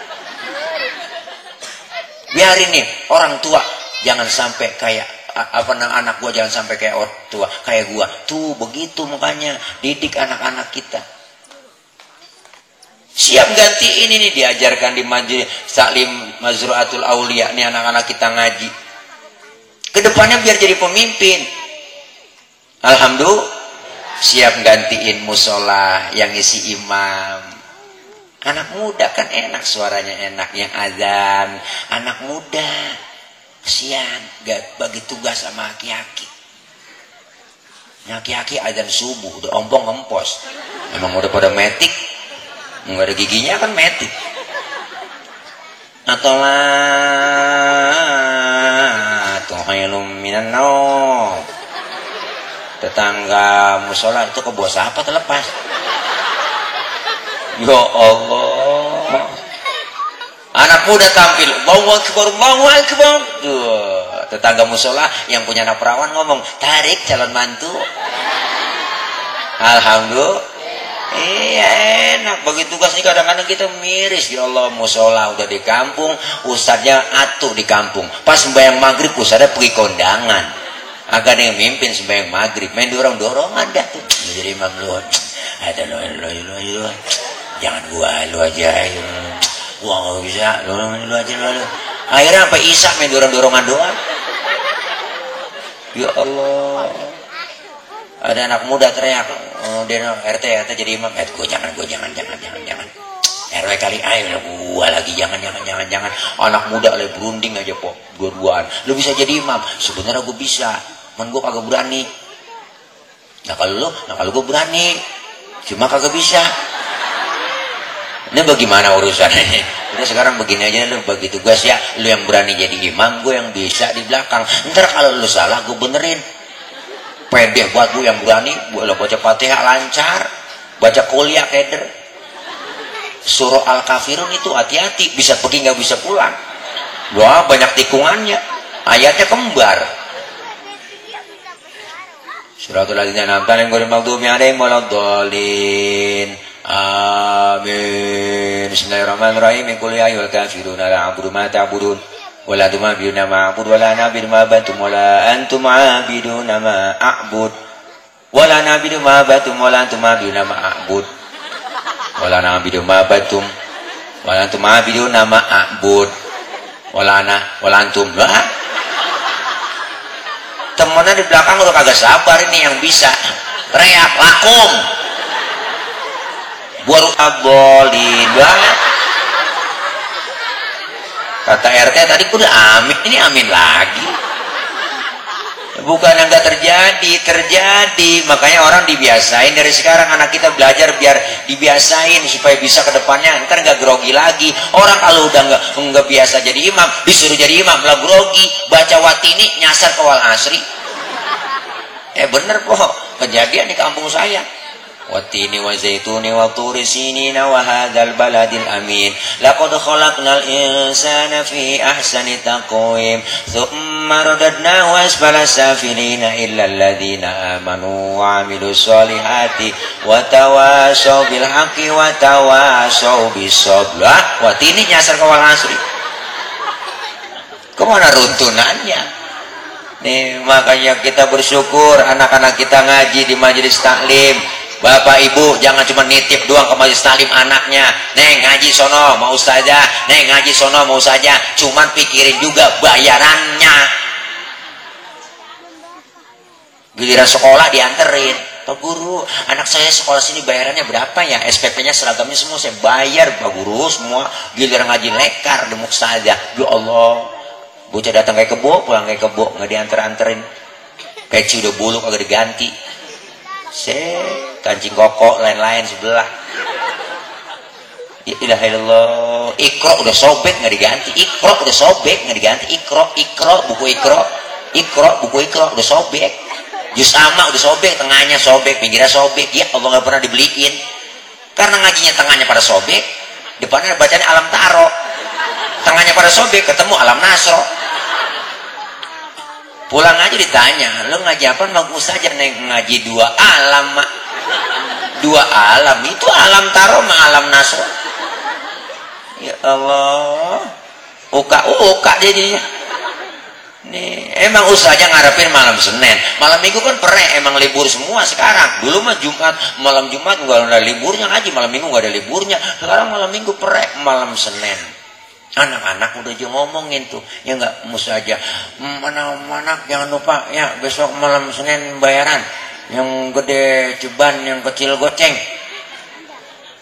Biarin nih orang tua jangan sampai kayak anak gua, jangan sampai kayak orang tua kayak gua tuh. Begitu makanya didik anak-anak kita. Siap ganti ini nih, diajarkan di Majelis Taklim Mazruatul Aulia nih anak-anak kita ngaji. Kedepannya biar jadi pemimpin. Alhamdulillah. Siap gantiin musola yang isi imam. Anak muda kan enak, suaranya enak, yang azan. Anak muda kesian, gak bagi tugas sama aki-aki. Aki-aki azan subuh udah ompong ngempos. Emang udah pada metik, nggak ada giginya kan metik. Atolah tuhailum minan naum. Tetangga musola itu ke bos apa terlepas. Ya Allah. Anak muda tampil, Allahu Akbar, Allahu Akbar. Tetangga musola yang punya anak perawan ngomong, tarik calon mantu. Alhamdulillah. Iya enak. Bagi tugas ini kadang-kadang kita miris. Ya Allah, musola udah di kampung, ustadznya atuh di kampung. Pas sembahyang maghrib ustadznya pergi kondangan. Agak ada yang mimpin sembahyang maghrib, main dorong-dorongan dah tuh. Jadi imam lu, ada lu. Jangan gua, lu aja. Gua nggak bisa, lu aja. Akhirnya sampai Isya main dorong-dorongan doang. Ya Allah. Ada anak muda teriak, dia RT jadi imam. Gua jangan. RW kali ayo gua lagi jangan. Anak muda lagi berunding aja kok, dua-duaan. Lu bisa jadi imam? Sebenarnya gua bisa, cuman gua kagak berani. Nah kalau gua berani, cuma kagak bisa. Ini bagaimana urusannya? Udah sekarang begini aja, lu bagi tugas ya. Lu yang berani jadi imam, gue yang bisa di belakang. Ntar kalau lu salah, gue benerin. Pede buat gue yang berani. Gue baca Fatihah lancar, baca kuliah keder. Surah Al-Kafirun itu hati-hati, bisa pergi nggak bisa pulang. Wah banyak tikungannya, ayatnya kembar. Suratul ladzina an'amta alaihim ghairil maghdubi alaihim waladdallin. Amin. Bismillahirrahmanirrahim. Qul ya ayyuhal kafiruna la a'budu ma ta'budun wa la antum 'abiduna ma a'budu wa la ana 'abidu ma abattum wa la antum 'abiduna ma a'bud wa la ana 'abidu ma abattum wa la antum 'abiduna ma a'bud wa la ana 'abidu ma abattum wa la antum 'abiduna ma a'bud wa la antum. Temennya di belakang udah kagak sabar ini yang bisa teriak lakum. Baru abolin banget. Kata RT tadi udah amin, ini amin lagi. Bukan yang gak terjadi. Makanya orang dibiasain dari sekarang, anak kita belajar biar dibiasain supaya bisa ke depannya ntar gak grogi lagi. Orang kalau udah nggak biasa jadi imam, disuruh jadi imam lah grogi. Baca watini nyasar ke wal asri. Bener kok, kejadian di kampung saya. Watini wa zaituni wa turi sinina wa hadzal baladil amin. Laqad khalaqnal insana fi ahsani taqwim. Tsumma radadnahu asfala safilina illa alladziina amanu wa 'amilus solihati wa tawashaw bil haqqi wa tawashaw bis sabr. Watini nyasar ke wal asri. Kemana runtunannya? Nih makanya kita bersyukur anak-anak kita ngaji di majelis taklim. Bapak ibu jangan cuma nitip doang ke majelis taklim anaknya. Neng ngaji sono mau ustazah, neng ngaji sono mau saja. Cuman pikirin juga bayarannya. Giliran sekolah dianterin. Pak Guru, anak saya sekolah sini bayarannya berapa ya? SPP-nya, seragamnya semua saya bayar Pak Guru semua. Giliran ngaji lekar demuk saja. Ya Allah, bocah datang kayak kebo, pulang kayak kebo, nggak dianter-anterin. Peci udah buluk agak diganti. Kancing koko lain-lain sebelah. Ya ilah illallah. Ikro udah sobek nggak diganti. Ikro udah sobek nggak diganti. Ikro buku buku ikro udah sobek. Jus ama udah sobek, tengahnya sobek, pinggirnya sobek. Ya Allah, nggak pernah dibeliin. Karena ngajinya tengahnya pada sobek, depannya bacanya alam taro. Tengahnya pada sobek, ketemu alam nasro. Pulang aja ditanya, lo ngaji apa? Bagus saja neng, ngaji dua alam mak. Dua alam itu alam taro sama alam nasro. Ya Allah, uka jadinya. Nih, emang usahanya ngarepin malam Senin, malam Minggu kan perek, emang libur semua sekarang. Dulu mah Jumat, malam Jumat nggak ada liburnya ngaji, malam Minggu nggak ada liburnya. Sekarang malam Minggu perek, malam Senin. Anak-anak udah aja ngomongin tuh, ya nggak musa aja. Anak-anak jangan lupa ya besok malam Senin bayaran, yang gede ceban, yang kecil goceng.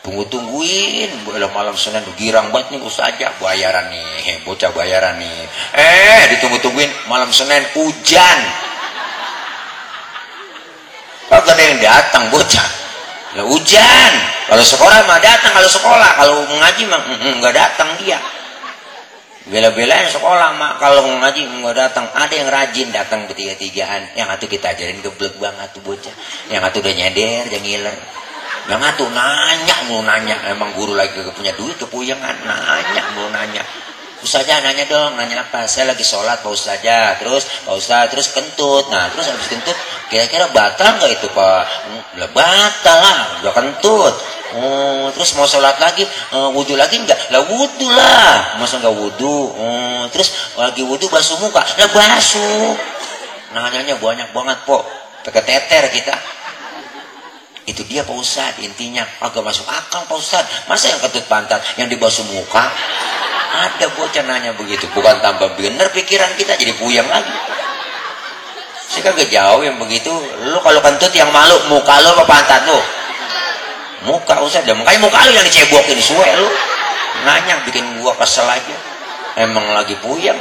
Tungguin malam Senin girang banget nih aja bayaran nih, bocah bayaran nih. Ditungguin malam Senin hujan. Kagak ada yang datang bocah. Lah hujan. Kalau sekolah mah datang, kalau sekolah, kalau ngaji mah enggak datang dia. Bela-belain sekolah mah kalau ngaji enggak datang. Ada yang rajin datang bertiga-tigaan. Yang satu kita ajarin geblek banget tuh bocah. Yang satu udah nyender, jangan ngiler. Yang atuh nanya, emang guru lagi gak punya duit kepuyangan, nanya. Ustazah nanya dong, nanya apa? Saya lagi sholat Pak Ustazah, terus Pak Ustaz terus kentut, nah terus habis kentut kira-kira batal nggak itu Pak? Lah batal lah, udah kentut. Terus mau sholat lagi, wudhu lagi nggak? Lah wudhu lah, masa nggak wudhu? Terus lagi wudhu basuh muka, lah basuh. Nanyanya banyak banget Pok, pakai teter kita. Itu dia Pak Ustadz, intinya agak masuk akal Pak Ustadz. Masa yang kentut pantat yang dibasuh muka? Ada bocah nanya begitu. Bukan tambah bener pikiran kita, jadi puyeng lagi. Sih kagak jauh yang begitu. Lu kalau kentut yang malu muka lu apa pantat lu? Muka Ustadz, makanya muka lu yang dicebokin suwe lu. Nanya bikin gua kesel aja. Emang lagi puyeng.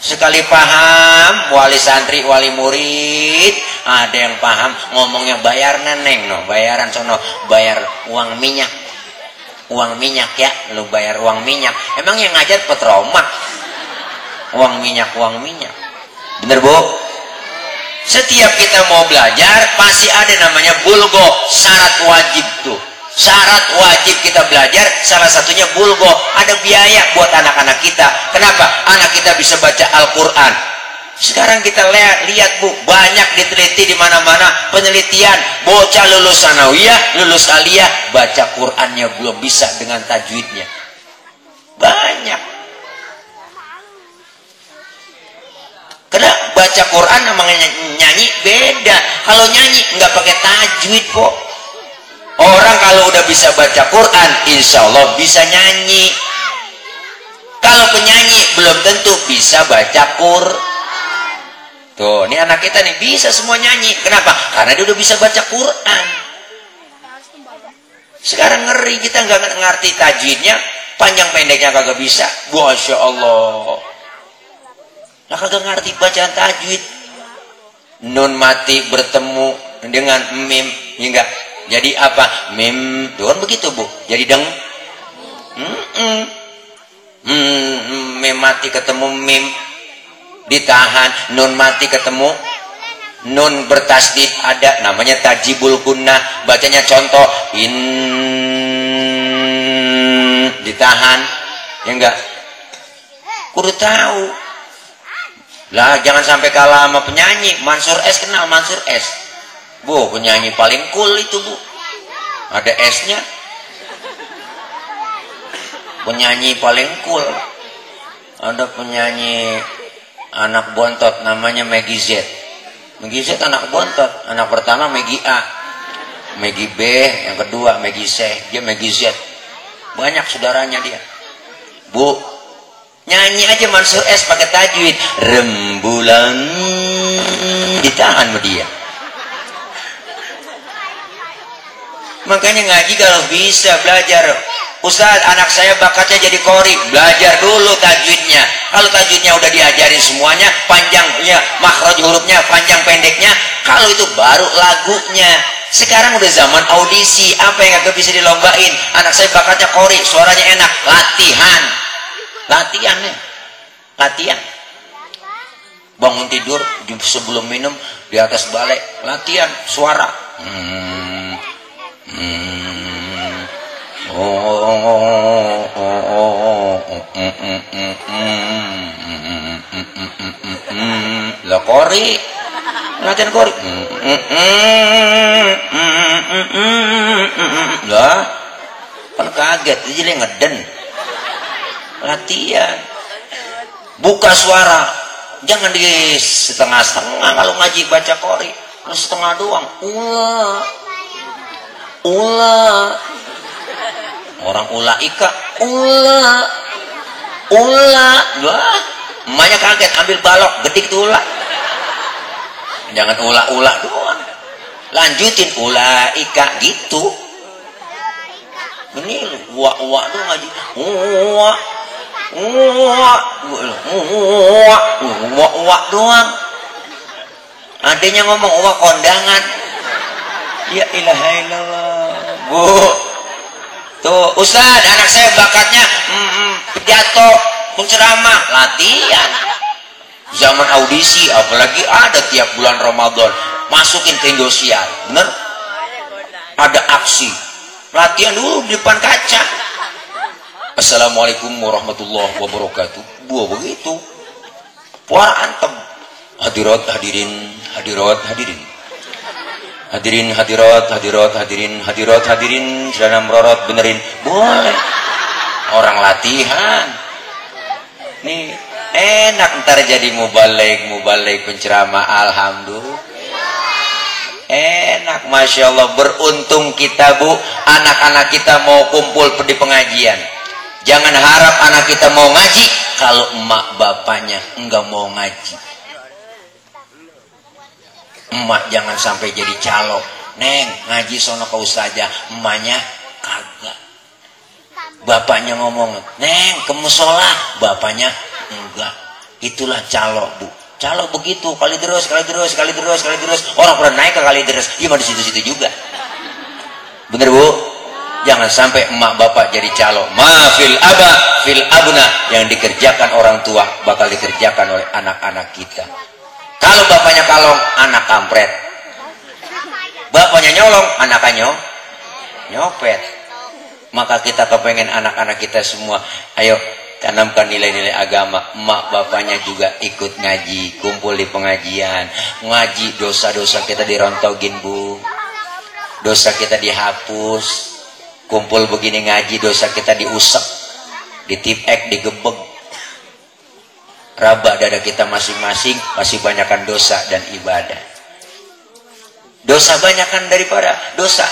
Sekali paham, wali santri, wali murid, ada yang paham ngomongnya bayar neneng, no, bayaran sono, bayar uang minyak ya, lu bayar uang minyak. Emang yang ngajar petromak, uang minyak, bener Bu? Setiap kita mau belajar pasti ada namanya bulgo, syarat wajib tuh. Syarat wajib kita belajar salah satunya bulgo, ada biaya buat anak-anak kita. Kenapa? Anak kita bisa baca Al-Quran. Sekarang kita lihat Bu, banyak diteliti di mana-mana penelitian bocah lulus sanawiyah, lulus aliyah, baca Qurannya belum bisa dengan tajwidnya. Banyak. Karena baca Quran sama nyanyi beda. Kalau nyanyi nggak pakai tajwid kok. Orang kalau udah bisa baca Quran, insya Allah bisa nyanyi. Kalau penyanyi belum tentu bisa baca Quran. Tuh, ini anak kita nih bisa semua nyanyi. Kenapa? Karena dia udah bisa baca Quran. Sekarang ngeri, kita nggak ngerti tajwidnya, panjang pendeknya kagak bisa. Masya Allah. Nah, kagak ngerti bacaan tajwid. Nun mati bertemu dengan mim, hingga jadi apa? Mim, tuh kan begitu Bu. Jadi deng. Mim mati ketemu mim, ditahan. Nun mati ketemu nun bertasdid, ada namanya tajibul gunnah. Bacanya contoh in, ditahan, ya enggak? Kudu tahu. Lah jangan sampai kalah sama penyanyi. Mansur S, kenal Mansur S? Bu, penyanyi paling cool itu Bu. Ada S-nya. Penyanyi paling cool. Ada penyanyi anak bontot namanya Maggie Z. Maggie Z anak bontot. Anak pertama Maggie A, Maggie B, yang kedua Maggie C, dia Maggie Z. Banyak saudaranya dia. Bu, nyanyi aja Mansur S pakai tajwid. Rembulan, ditahan sama dia. Makanya ngaji kalau bisa belajar. Ustaz, anak saya bakatnya jadi qori, belajar dulu tajwidnya. Kalau tajwidnya udah diajarin semuanya, panjangnya, makhraj hurufnya, panjang pendeknya, kalau itu baru lagunya. Sekarang udah zaman audisi, apa yang agak bisa dilombain? Anak saya bakatnya qori, suaranya enak, latihan. Latihan nih. Latihan. Bangun tidur sebelum minum di atas balai, latihan suara. Lah qori, latihan qori. Lah kan kaget jadi ngeden. Latihan. Buka suara. Jangan di setengah-setengah kalau ngaji baca qori. Kalau setengah doang. Ula. Orang ulaika. Ula. Wah, emaknya kaget ambil balok gedik tuh ula. Jangan ula doang. Lanjutin ulaika gitu. Ini wa tuh ngaji. Wa doang. Adanya ngomong wa kondangan. Ya ilaha illallah. Bu. Tuh, Ustaz, anak saya bakatnya pidato, penceramah, latihan. Zaman audisi, apalagi ada tiap bulan Ramadan, masukin ke Indosiar, bener? Ada aksi, latihan dulu di depan kaca. Assalamualaikum warahmatullahi wabarakatuh. Buah begitu, puara antem. Hadirat hadirin, hadirat hadirin. Hadirin hadirat hadirin sudah merorot benerin boleh orang latihan nih enak ntar jadi mubalik penceramah alhamdulillah enak masya Allah beruntung kita Bu anak-anak kita mau kumpul di pengajian jangan harap anak kita mau ngaji kalau emak bapaknya enggak mau ngaji. Emak jangan sampai jadi calo. Neng, ngaji sono ke ustazah. Emaknya kagak. Bapaknya ngomong, Neng, ke musola. Bapaknya enggak. Itulah calo, Bu. Calo begitu, kali terus. Orang pernah naik ke kali terus. Gimana di situ-situ juga. Bener, Bu? Jangan sampai emak bapak jadi calo. Fil abna yang dikerjakan orang tua bakal dikerjakan oleh anak-anak kita. Kalau bapaknya kalong, anak kampret. Bapaknya nyolong, anaknya nyopet. Maka kita kepengen anak-anak kita semua, ayo tanamkan nilai-nilai agama. Emak bapaknya juga ikut ngaji, kumpul di pengajian. Ngaji, dosa-dosa kita dirontogin, Bu. Dosa kita dihapus. Kumpul begini ngaji, dosa kita diusap, ditipek, digebeg. Raba dada kita masing-masing masih banyakkan dosa dan ibadah. Dosa banyakkan daripada dosa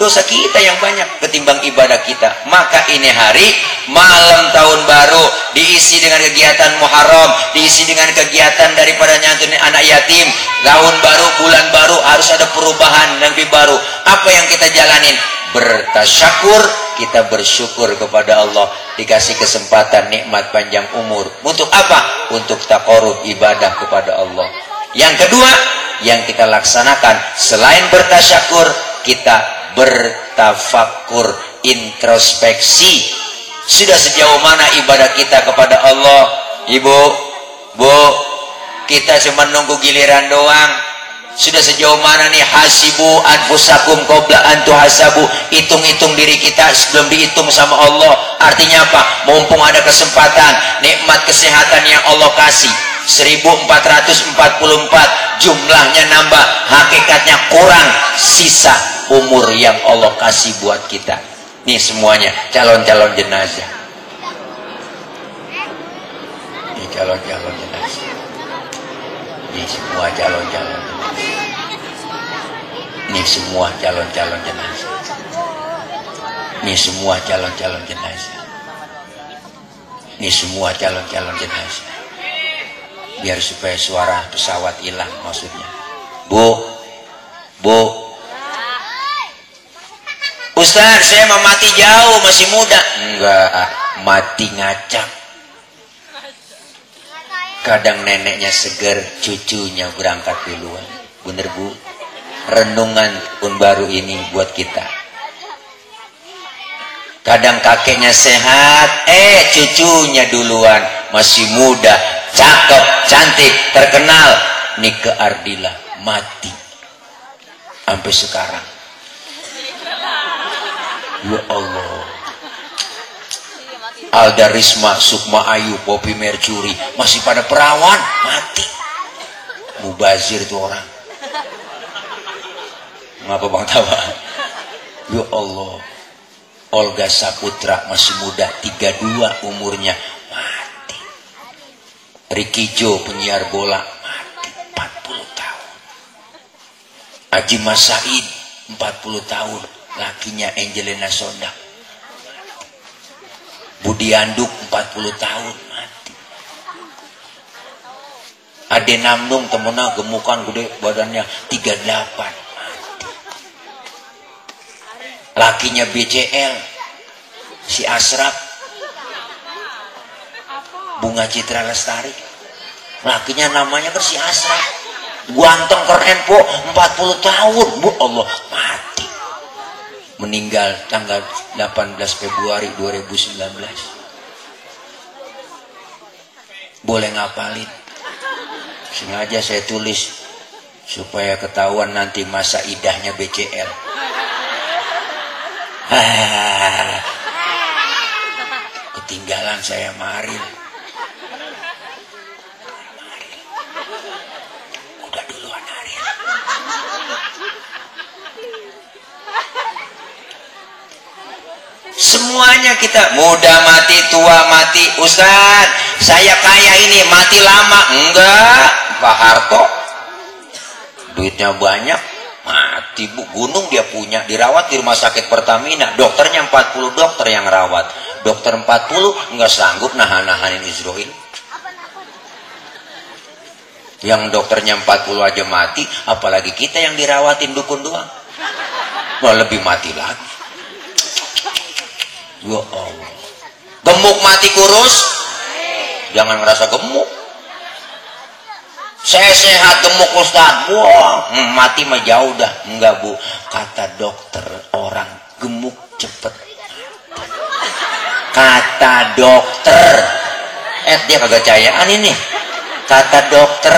kita yang banyak ketimbang ibadah kita. Maka ini hari malam tahun baru diisi dengan kegiatan Muharram, diisi dengan kegiatan daripada nyantunin anak yatim. Tahun baru, bulan baru harus ada perubahan yang lebih baru. Apa yang kita jalanin? Bertasyakur, kita bersyukur kepada Allah dikasih kesempatan nikmat panjang umur. Untuk apa? Untuk taqarrub ibadah kepada Allah. Yang kedua yang kita laksanakan selain bertasyakur, kita bertafakkur, introspeksi. Sudah sejauh mana ibadah kita kepada Allah? Ibu, Bu, kita cuma nunggu giliran doang. Sudah sejauh mana nih hasibu anfusakum qabla an tuhasabu, hitung-hitung diri kita sebelum dihitung sama Allah. Artinya apa? Mumpung ada kesempatan, nikmat kesehatan yang Allah kasih 1444, jumlahnya nambah, hakikatnya kurang, sisa umur yang Allah kasih buat kita. Nih semuanya calon-calon jenazah. Ini calon-calon jenazah. Ini semua calon-calon jenazah. Ini semua calon-calon jenazah. Ini semua calon-calon jenazah. Ini semua calon-calon jenazah. Biar supaya suara pesawat hilang maksudnya. Bu, Ustaz, saya mau mati jauh, masih muda. Enggak, mati ngacak. Kadang neneknya seger, cucunya berangkat duluan. Bener Bu? Renungan pun baru ini buat kita. Kadang kakeknya sehat, cucunya duluan, masih muda, cakep, cantik, terkenal. Nike Ardila mati sampai sekarang. Ya Allah. Alda Risma, Sukma Ayu, Poppy Mercury masih pada perawan, mati. Mubazir itu orang. Ngapa Bang tawa? Ya Allah. Olga Saputra masih muda, 32 umurnya, mati. Ricky Jo, penyiar bola, mati 40 tahun. Haji Mas Said 40 tahun, lakinya Angelina Sondak. Budi Anduk 40 tahun, mati. Ade Namnung temennya gemukan gede badannya 38, mati. Lakinya BCL si Asraf, Bunga Citra Lestari, lakinya namanya kan si Asraf, ganteng keren po, 40 tahun, Bu Allah, mati. Meninggal tanggal 18 Februari 2019. Boleh ngapalin? Sengaja saya tulis supaya ketahuan nanti masa idahnya BCL. Ketinggalan saya Maril. Udah duluan Aril. Semuanya kita muda mati, tua mati. Ustaz, saya kaya ini mati lama. Enggak, Pak Harto duitnya banyak, mati Bu. Gunung dia punya, dirawat di rumah sakit Pertamina, dokternya 40 dokter yang rawat. Dokter 40 enggak sanggup nahan-nahanin Israel. Yang dokternya 40 aja mati, apalagi kita yang dirawatin dukun doang. Mau lebih mati lagi. Ya Allah. Gemuk mati kurus? Jangan ngerasa gemuk. Saya sehat gemuk Ustaz. Wah, mati mah jauh dah. Enggak Bu, kata dokter orang gemuk cepet. Kata dokter. Dia kagak cayaan ini. Kata dokter.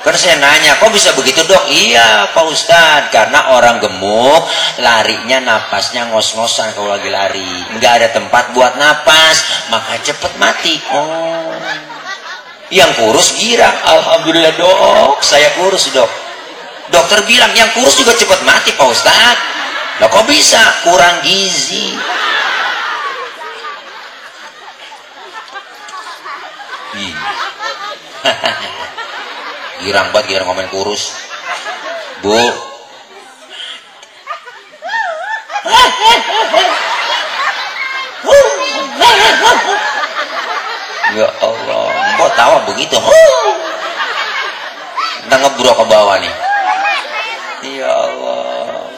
Kan saya nanya, kok bisa begitu Dok? Iya Pak Ustadz, karena orang gemuk larinya napasnya ngos-ngosan kalau lagi lari, nggak ada tempat buat napas, maka cepet mati. Oh, yang kurus girang. Alhamdulillah Dok, saya kurus Dok. Dokter bilang yang kurus juga cepet mati Pak Ustadz. Lah kok bisa? Kurang gizi. Girang banget, girang ngomongin kurus Bu. Ya Allah, mbok tawa begitu. Entah ngebrok ke bawah nih. Ya Allah.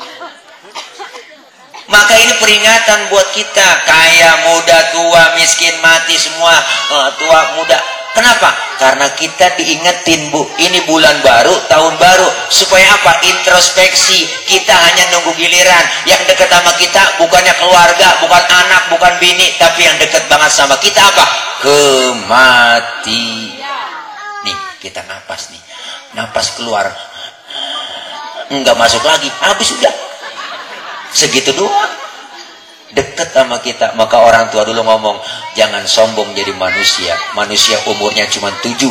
Maka ini peringatan buat kita, kaya, muda, tua, miskin, mati semua, tua, muda. Kenapa? Karena kita diingetin Bu, ini bulan baru, tahun baru. Supaya apa? Introspeksi. Kita hanya nunggu giliran. Yang dekat sama kita bukannya keluarga, bukan anak, bukan bini, tapi yang dekat banget sama kita apa? Kematian. Nih, kita napas nih. Napas keluar. Enggak masuk lagi. Habis sudah. Segitu doang. Dekat sama kita. Maka orang tua dulu ngomong, jangan sombong jadi manusia. Manusia umurnya cuma 7.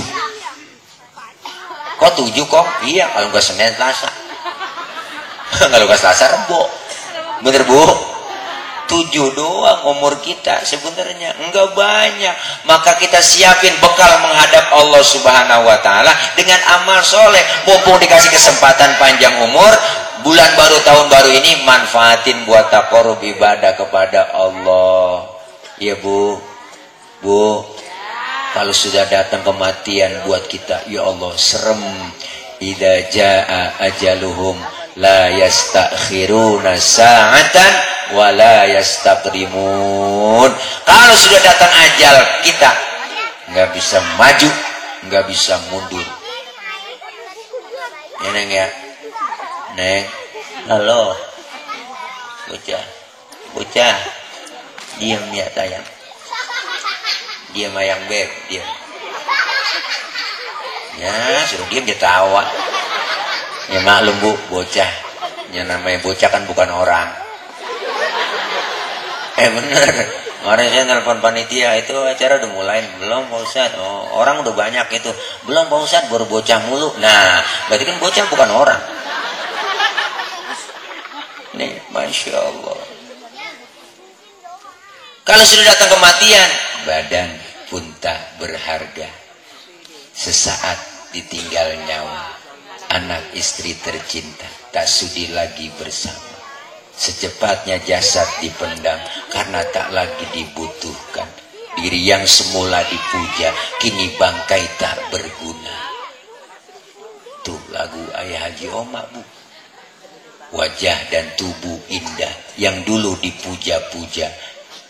Kok 7 kok? Iya, kalau nggak Senin Selasa. Kalau nggak Selasa Rebo. Bener Bu? 7 doang umur kita sebenarnya, enggak banyak. Maka kita siapin bekal menghadap Allah Subhanahu wa taala dengan amal soleh. Mumpung dikasih kesempatan panjang umur, bulan baru tahun baru ini manfaatin buat taqarrub ibadah kepada Allah. Ya Bu. Bu. Kalau sudah datang kematian buat kita, ya Allah, serem. Idza jaa ajaluhum la yastakhiruna sa'atan wala yastaqdimun. Kalau sudah datang ajal kita nggak bisa maju, nggak bisa mundur. Ya Neng ya, Neng. Halo, bocah, diam ya sayang, diam ayang beb, diam. Ya suruh diam dia tawa. Ya maklum bu, bocah. Yang namanya bocah kan bukan orang. Bener. Kemarin saya nelpon panitia, itu acara udah mulai belum Pak Ustadz? Oh, orang udah banyak itu. Belum Pak Ustadz, baru bocah mulu. Nah, berarti kan bocah bukan orang. Nih, Masya Allah. Kalau sudah datang kematian, badan pun tak berharga. Sesaat ditinggal nyawa, anak istri tercinta tak sudi lagi bersama. Secepatnya jasad dipendam karena tak lagi dibutuhkan. Diri yang semula dipuja kini bangkai tak berguna. Tuh lagu Ayah Haji Oma bu. Wajah dan tubuh indah yang dulu dipuja-puja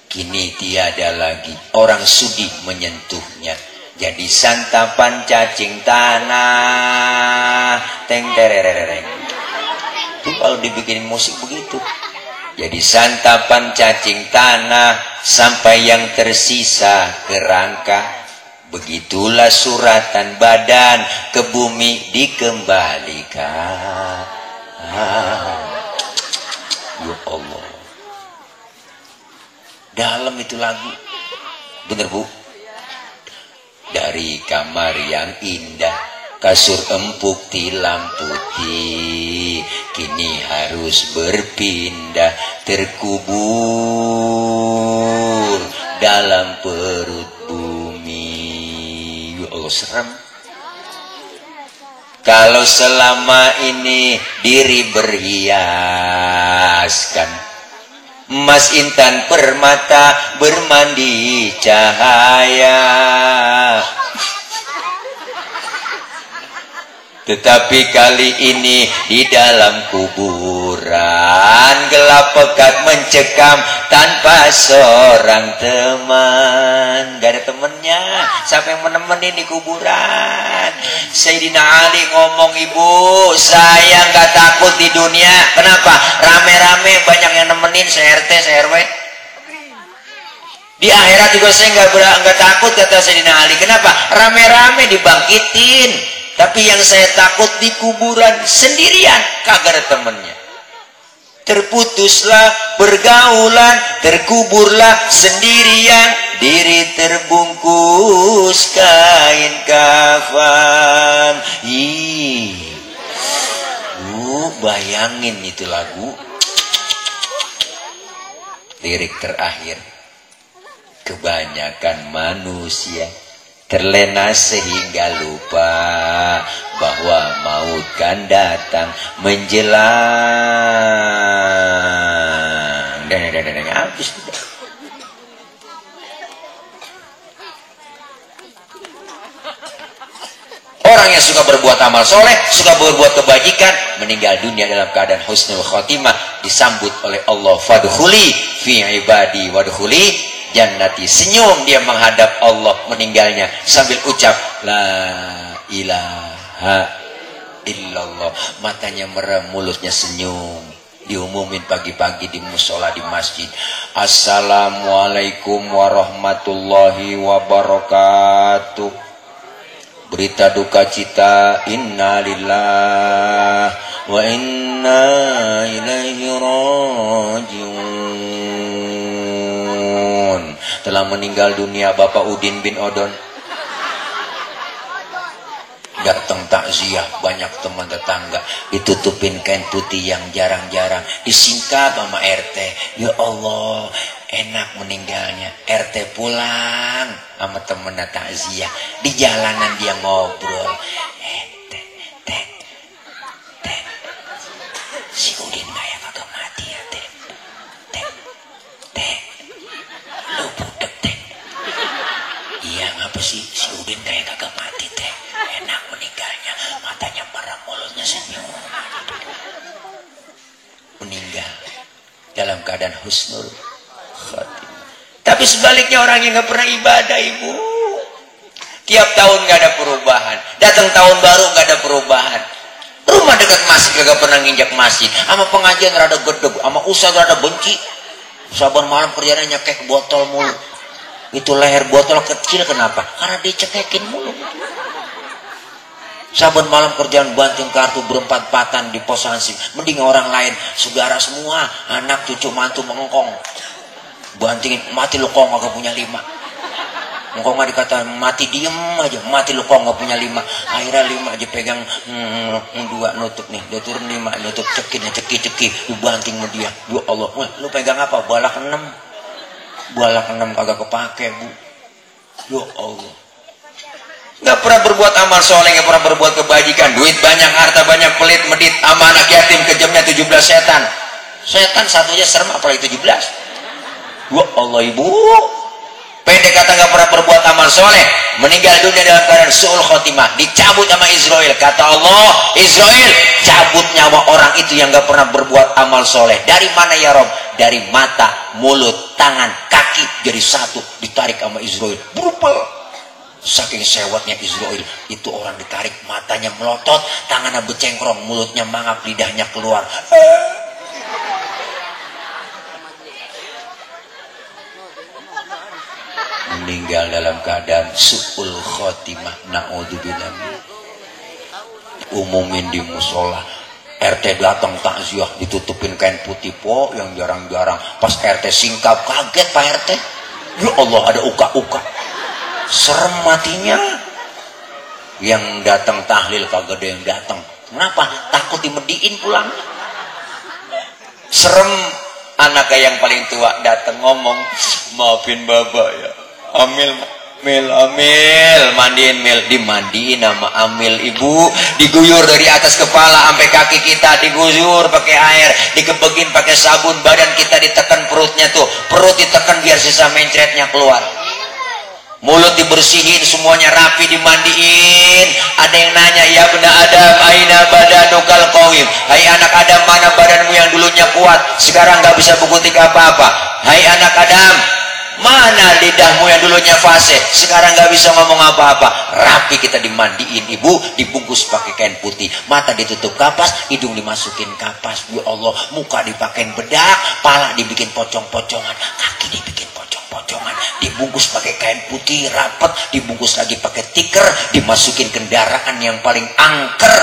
kini tiada lagi orang sudi menyentuhnya. Jadi santapan cacing tanah. Teng tererereng. Itu kalau dibikin musik begitu. Jadi santapan cacing tanah sampai yang tersisa kerangka. Begitulah suratan badan ke bumi dikembalikan. Ya Allah. Dalam itu lagu. Bener bu? Dari kamar yang indah, kasur empuk tilam putih, kini harus berpindah, terkubur dalam perut bumi. Ya Allah, serem. Kalau selama ini diri berhiaskan, emas intan permata bermandi cahaya. Tetapi kali ini di dalam kuburan gelap pekat mencekam tanpa seorang teman. Gak ada temennya. Siapa yang menemani di kuburan? Sayyidina Ali ngomong, ibu saya gak takut di dunia. Kenapa? Rame-rame banyak yang nemenin, se-RT, se-RW. Di akhirat juga saya nggak takut, kata Sayyidina Ali. Kenapa? Rame-rame dibangkitin. Tapi yang saya takut di kuburan sendirian, kagak ada temennya. Terputuslah pergaulan, terkuburlah sendirian, diri terbungkus kain kafan. Bayangin itu lagu. Lirik terakhir. Kebanyakan manusia terlena sehingga lupa bahwa maut kan datang menjelang. Dan habis. Orang yang suka berbuat amal soleh, suka berbuat kebajikan, meninggal dunia dalam keadaan husnul khotimah, disambut oleh Allah, fadkhuli fi ibadi wadkhuli jannati. Senyum dia menghadap Allah meninggalnya sambil ucap la ilaha illallah. Matanya merem, mulutnya senyum. Diumumin pagi-pagi di musola di masjid, assalamualaikum warahmatullahi wabarakatuh. Berita duka cita, innalillah wa inna ilaihi rajiun. Telah meninggal dunia Bapak Udin bin Odon. Datang takziah, banyak teman tetangga, ditutupin kain putih yang jarang-jarang, disingkap sama RT. Ya Allah, enak meninggalnya. RT pulang sama temennya takziah, di jalanan dia ngobrol. Teh, si Udin kayak kagak mati ya teh. Lu budek teh. Iya ngapa sih si Udin kayak kagak mati teh. Enak meninggalnya, matanya merah, mulutnya senyum. Meninggal dalam keadaan husnul khotimah. Tapi sebaliknya orang yang nggak pernah ibadah, ibu, tiap tahun nggak ada perubahan, datang tahun baru nggak ada perubahan, rumah dekat masjid nggak pernah nginjak masjid, sama pengajian rada gedeg, sama ustaz rada benci, saban malam kerjanya nyekek botol mulu. Itu leher botol kecil kenapa? Karena dicekekin mulu. Saban malam kerjaan banting kartu berempat-empatan di pos hansip. Mending orang lain, saudara semua, anak, cucu, mantu mengengkong. Bantingin, mati lu kong gak punya 5. Engkong gak dikata, mati diem aja, mati lu kong gak punya 5. Akhirnya 5 aja pegang, 2 nutup nih, dia turun 5, nutup ceki, lu banting sama dia. Ya Allah, lu pegang apa? Balak 6. Balak 6 kagak kepake, bu. Ya Allah. Gak pernah berbuat amal soleh, gak pernah berbuat kebajikan, duit banyak, harta banyak, pelit, medit, sama anak yatim, kejamnya 17 setan. Setan satunya serem, apalagi 17. Ya Allah, ibu. Pendek kata gak pernah berbuat amal soleh, meninggal dunia dalam keadaan su'ul khotimah, dicabut sama Israel. Kata Allah, Israel, cabut nyawa orang itu yang gak pernah berbuat amal soleh. Dari mana ya Rob? Dari mata, mulut, tangan, kaki jadi satu, ditarik sama Israel. Berubah. Saking sewotnya Israel, itu orang ditarik, matanya melotot, tangannya becengkrong, mulutnya mangap, lidahnya keluar. Meninggal dalam keadaan su'ul khotimah. Na'udzubillah. Umumin di musola, RT datang takziah, ditutupin kain putih po yang jarang-jarang. Pas RT singkap, kaget Pak RT. Ya Allah, ada uka-uka. Serem matinya. Yang datang tahlil kagak ada yang datang. Kenapa? Takut dimediin pulang. Serem. Anaknya yang paling tua datang ngomong, maafin bapak ya, Amil, mandiin Mil, dimandiin sama Amil, ibu, diguyur dari atas kepala sampai kaki kita, diguyur pakai air, dikebegin pakai sabun, badan kita ditekan, perutnya tuh, perut ditekan biar sisa mencretnya keluar. Mulut dibersihin, semuanya rapi, dimandiin. Ada yang nanya, ya benar Adam, aina badanukal qawim. Hai anak Adam, mana badanmu yang dulunya kuat, sekarang gak bisa berkutik apa-apa. Hai anak Adam, mana lidahmu yang dulunya fase, sekarang gak bisa ngomong apa-apa. Rapi kita dimandiin, ibu, dibungkus pakai kain putih, mata ditutup kapas, hidung dimasukin kapas. Ya Allah, muka dipakein bedak, pala dibikin pocong-pocongan, kaki dibikin pocong-pocongan, dibungkus pakai kain putih rapet, dibungkus lagi pakai tikar, dimasukin kendaraan yang paling angker,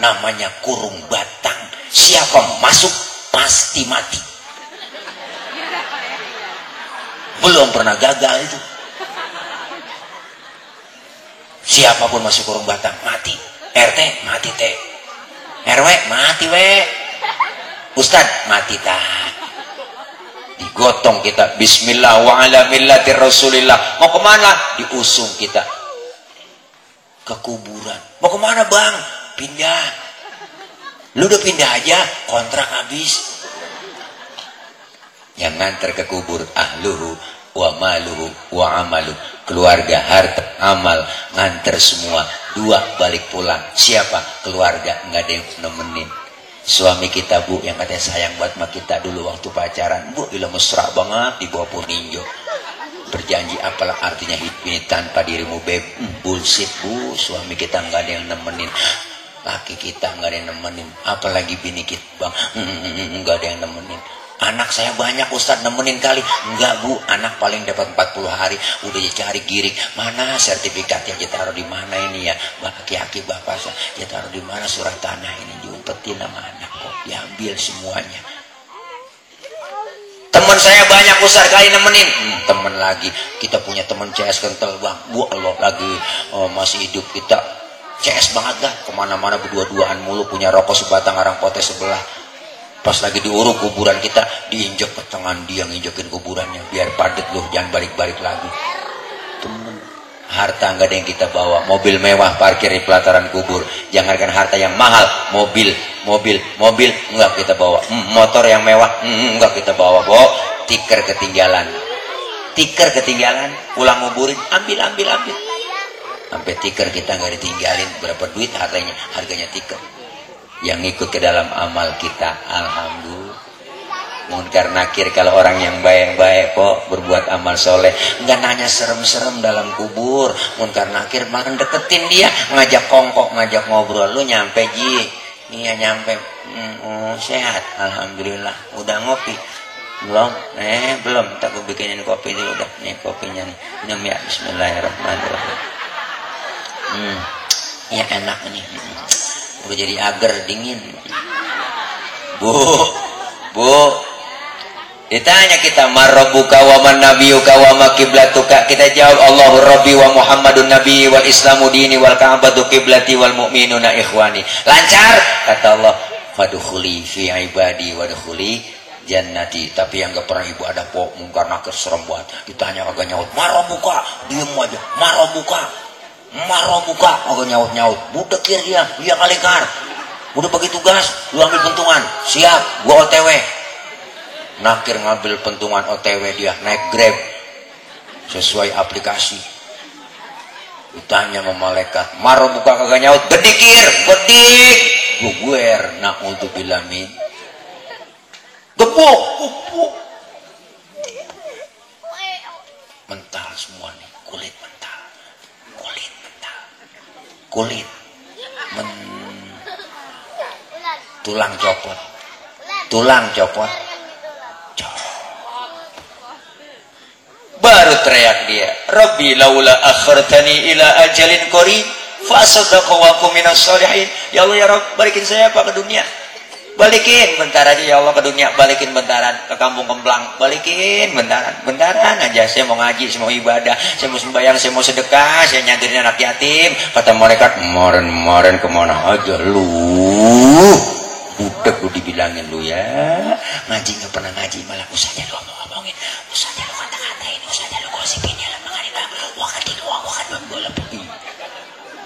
namanya kurung batang. Siapa masuk pasti mati. Belum pernah gagal itu. Siapapun masuk kurung batang mati. RT mati teh, RW mati we, Ustad mati tah. Digotong kita, bismillah wa ala millati rasulillah. Mau kemana? Diusung kita ke kuburan. Mau kemana bang? Pindah. Lu udah pindah aja, kontrak habis. Yang nganter ke kubur ahluhu wa maluhu wa amalu, keluarga, harta, amal, nganter semua. 2 balik pulang. Siapa? Keluarga, nggak ada yang nemenin. Suami kita bu, yang katanya sayang buat sama kita dulu waktu pacaran, bu, ilah mesra banget dibawa Purninjo. Berjanji apalah artinya hidup ini tanpa dirimu beb. Bullshit bu, suami kita nggak ada yang nemenin. Laki kita nggak ada yang nemenin, apalagi bini kita bang, nggak ada yang nemenin. Anak saya banyak Ustadz, nemenin kali. Enggak bu, anak paling dapat 40 hari. Udah dicari giring, mana sertifikatnya, dia taruh di mana ini ya, aki-aki bapak saya, dia taruh di mana surat tanah ini, diumpetin sama anak kok, diambil semuanya. Teman saya banyak Ustadz, kali nemenin. Teman lagi, kita punya teman CS kental bang, bu Allah lagi masih hidup, kita CS banget dah, kemana-mana berdua-duaan mulu, punya rokok sebatang, arang potes sebelah. Pas lagi diuruk kuburan kita, diinjek ke tangan dia, nginjekin kuburannya, biar padet loh, jangan balik-balik lagi. Temen, harta nggak ada yang kita bawa, mobil mewah parkir di pelataran kubur. Jangankan harta yang mahal, mobil nggak kita bawa, motor yang mewah nggak kita bawa, tiker ketinggalan, pulang nguburin, ambil. Sampai tiker kita nggak ditinggalin, berapa duit harganya tiker. Yang ikut ke dalam amal kita, alhamdulillah. munkar nakir. Kalau orang yang baik-baik kok berbuat amal soleh, nggak nanya serem-serem dalam kubur. Munkar nakir makan deketin dia, ngajak kongkok, ngajak ngobrol. Lu nyampe ji? Iya nyampe. Sehat, alhamdulillah. Udah ngopi? Belum? Belum. Tak gue bikinin kopi dulu udah. Nih kopinya nih. Minum ya. Bismillahirrahmanirrahim. Ya enak nih. Udah jadi agar dingin. Bu, ditanya kita marabbuka wa man nabiyuka wa ma qiblatuka, kita jawab Allahu rabbi wa Muhammadun nabi wal islamu dini wal ka'batu qiblati wal mu'minuna ikhwani. Lancar kata Allah, fadkhuli fi ibadi wadkhuli jannati. Tapi yang gak pernah ibu ada pok mungkar nakir serem banget. Ditanya agak nyaut, marabbuka, diem aja, marabbuka agak nyaut budak dia kali kar. Udah bagi tugas, lu ambil pentungan, siap, gua OTW. Nakir ngambil pentungan OTW, dia naik Grab sesuai aplikasi. Ditanya sama malaikat, marabbuka kagak nyaut, bedikir, bedik, guguer, na'udzubillah min. Gebuk, mental semua nih, kulit tulang copot. Baru teriak dia, Rabbi laula akhartani ila ajalin qarib fa asaddaqa wa akum minas sholihin. Ya Allah ya Rabb, balikin saya Pak ke dunia. Balikin bentar aja ya Allah ke dunia, balikin bentaran ke kampung Kemplang, balikin bentaran aja. Saya mau ngaji, saya mau ibadah, saya mau sembahyang, saya mau sedekah, saya nyantirin anak yatim. Kata malaikat, kemarin kemana aja lu? Budak lu dibilangin lu ya, ngaji nggak pernah ngaji, malah usahanya lu ngomongin, usahanya lu kata-katain, usahanya lu gosipin ya lah, makanya wakatin bola pergi.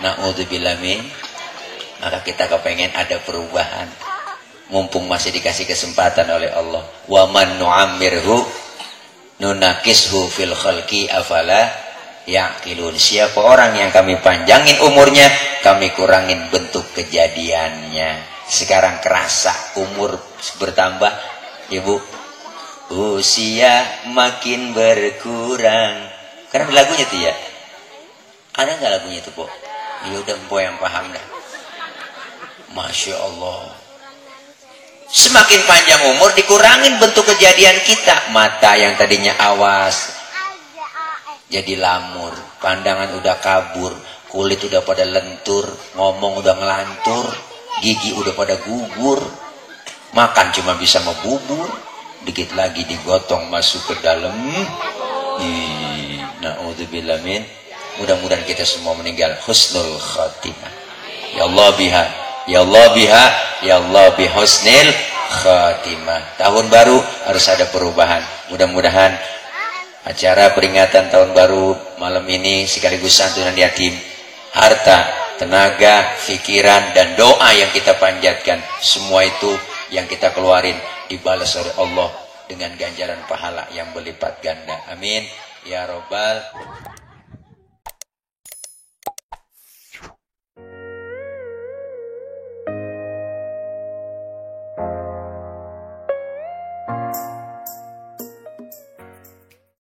Na'udzubillah min. Maka kita kepengen ada perubahan. Mumpung masih dikasih kesempatan oleh Allah. Wa man nu'ammirhu nunakishu fil khalqi afala yaqilun. Siapa orang yang kami panjangin umurnya, kami kurangin bentuk kejadiannya. Sekarang kerasa umur bertambah, Ibu. Usia makin berkurang. Karena lagunya tuh ya. Ada nggak lagunya tuh, Po? Ya udah Po yang paham dah. Masya Allah. Semakin panjang umur dikurangin bentuk kejadian kita. Mata yang tadinya awas jadi lamur, pandangan udah kabur, kulit udah pada lentur, ngomong udah ngelantur, gigi udah pada gugur, makan cuma bisa membubur, dikit lagi digotong masuk ke dalam. Na'udzubillah min. Mudah-mudahan kita semua meninggal husnul khatimah. Ya Allah biha, ya Allah biha, ya Allah bihusnil khatimah. Tahun baru harus ada perubahan. Mudah-mudahan acara peringatan tahun baru malam ini sekaligus santunan yatim, harta, tenaga, pikiran dan doa yang kita panjatkan, semua itu yang kita keluarin dibalas oleh Allah dengan ganjaran pahala yang berlipat ganda. Amin ya robbal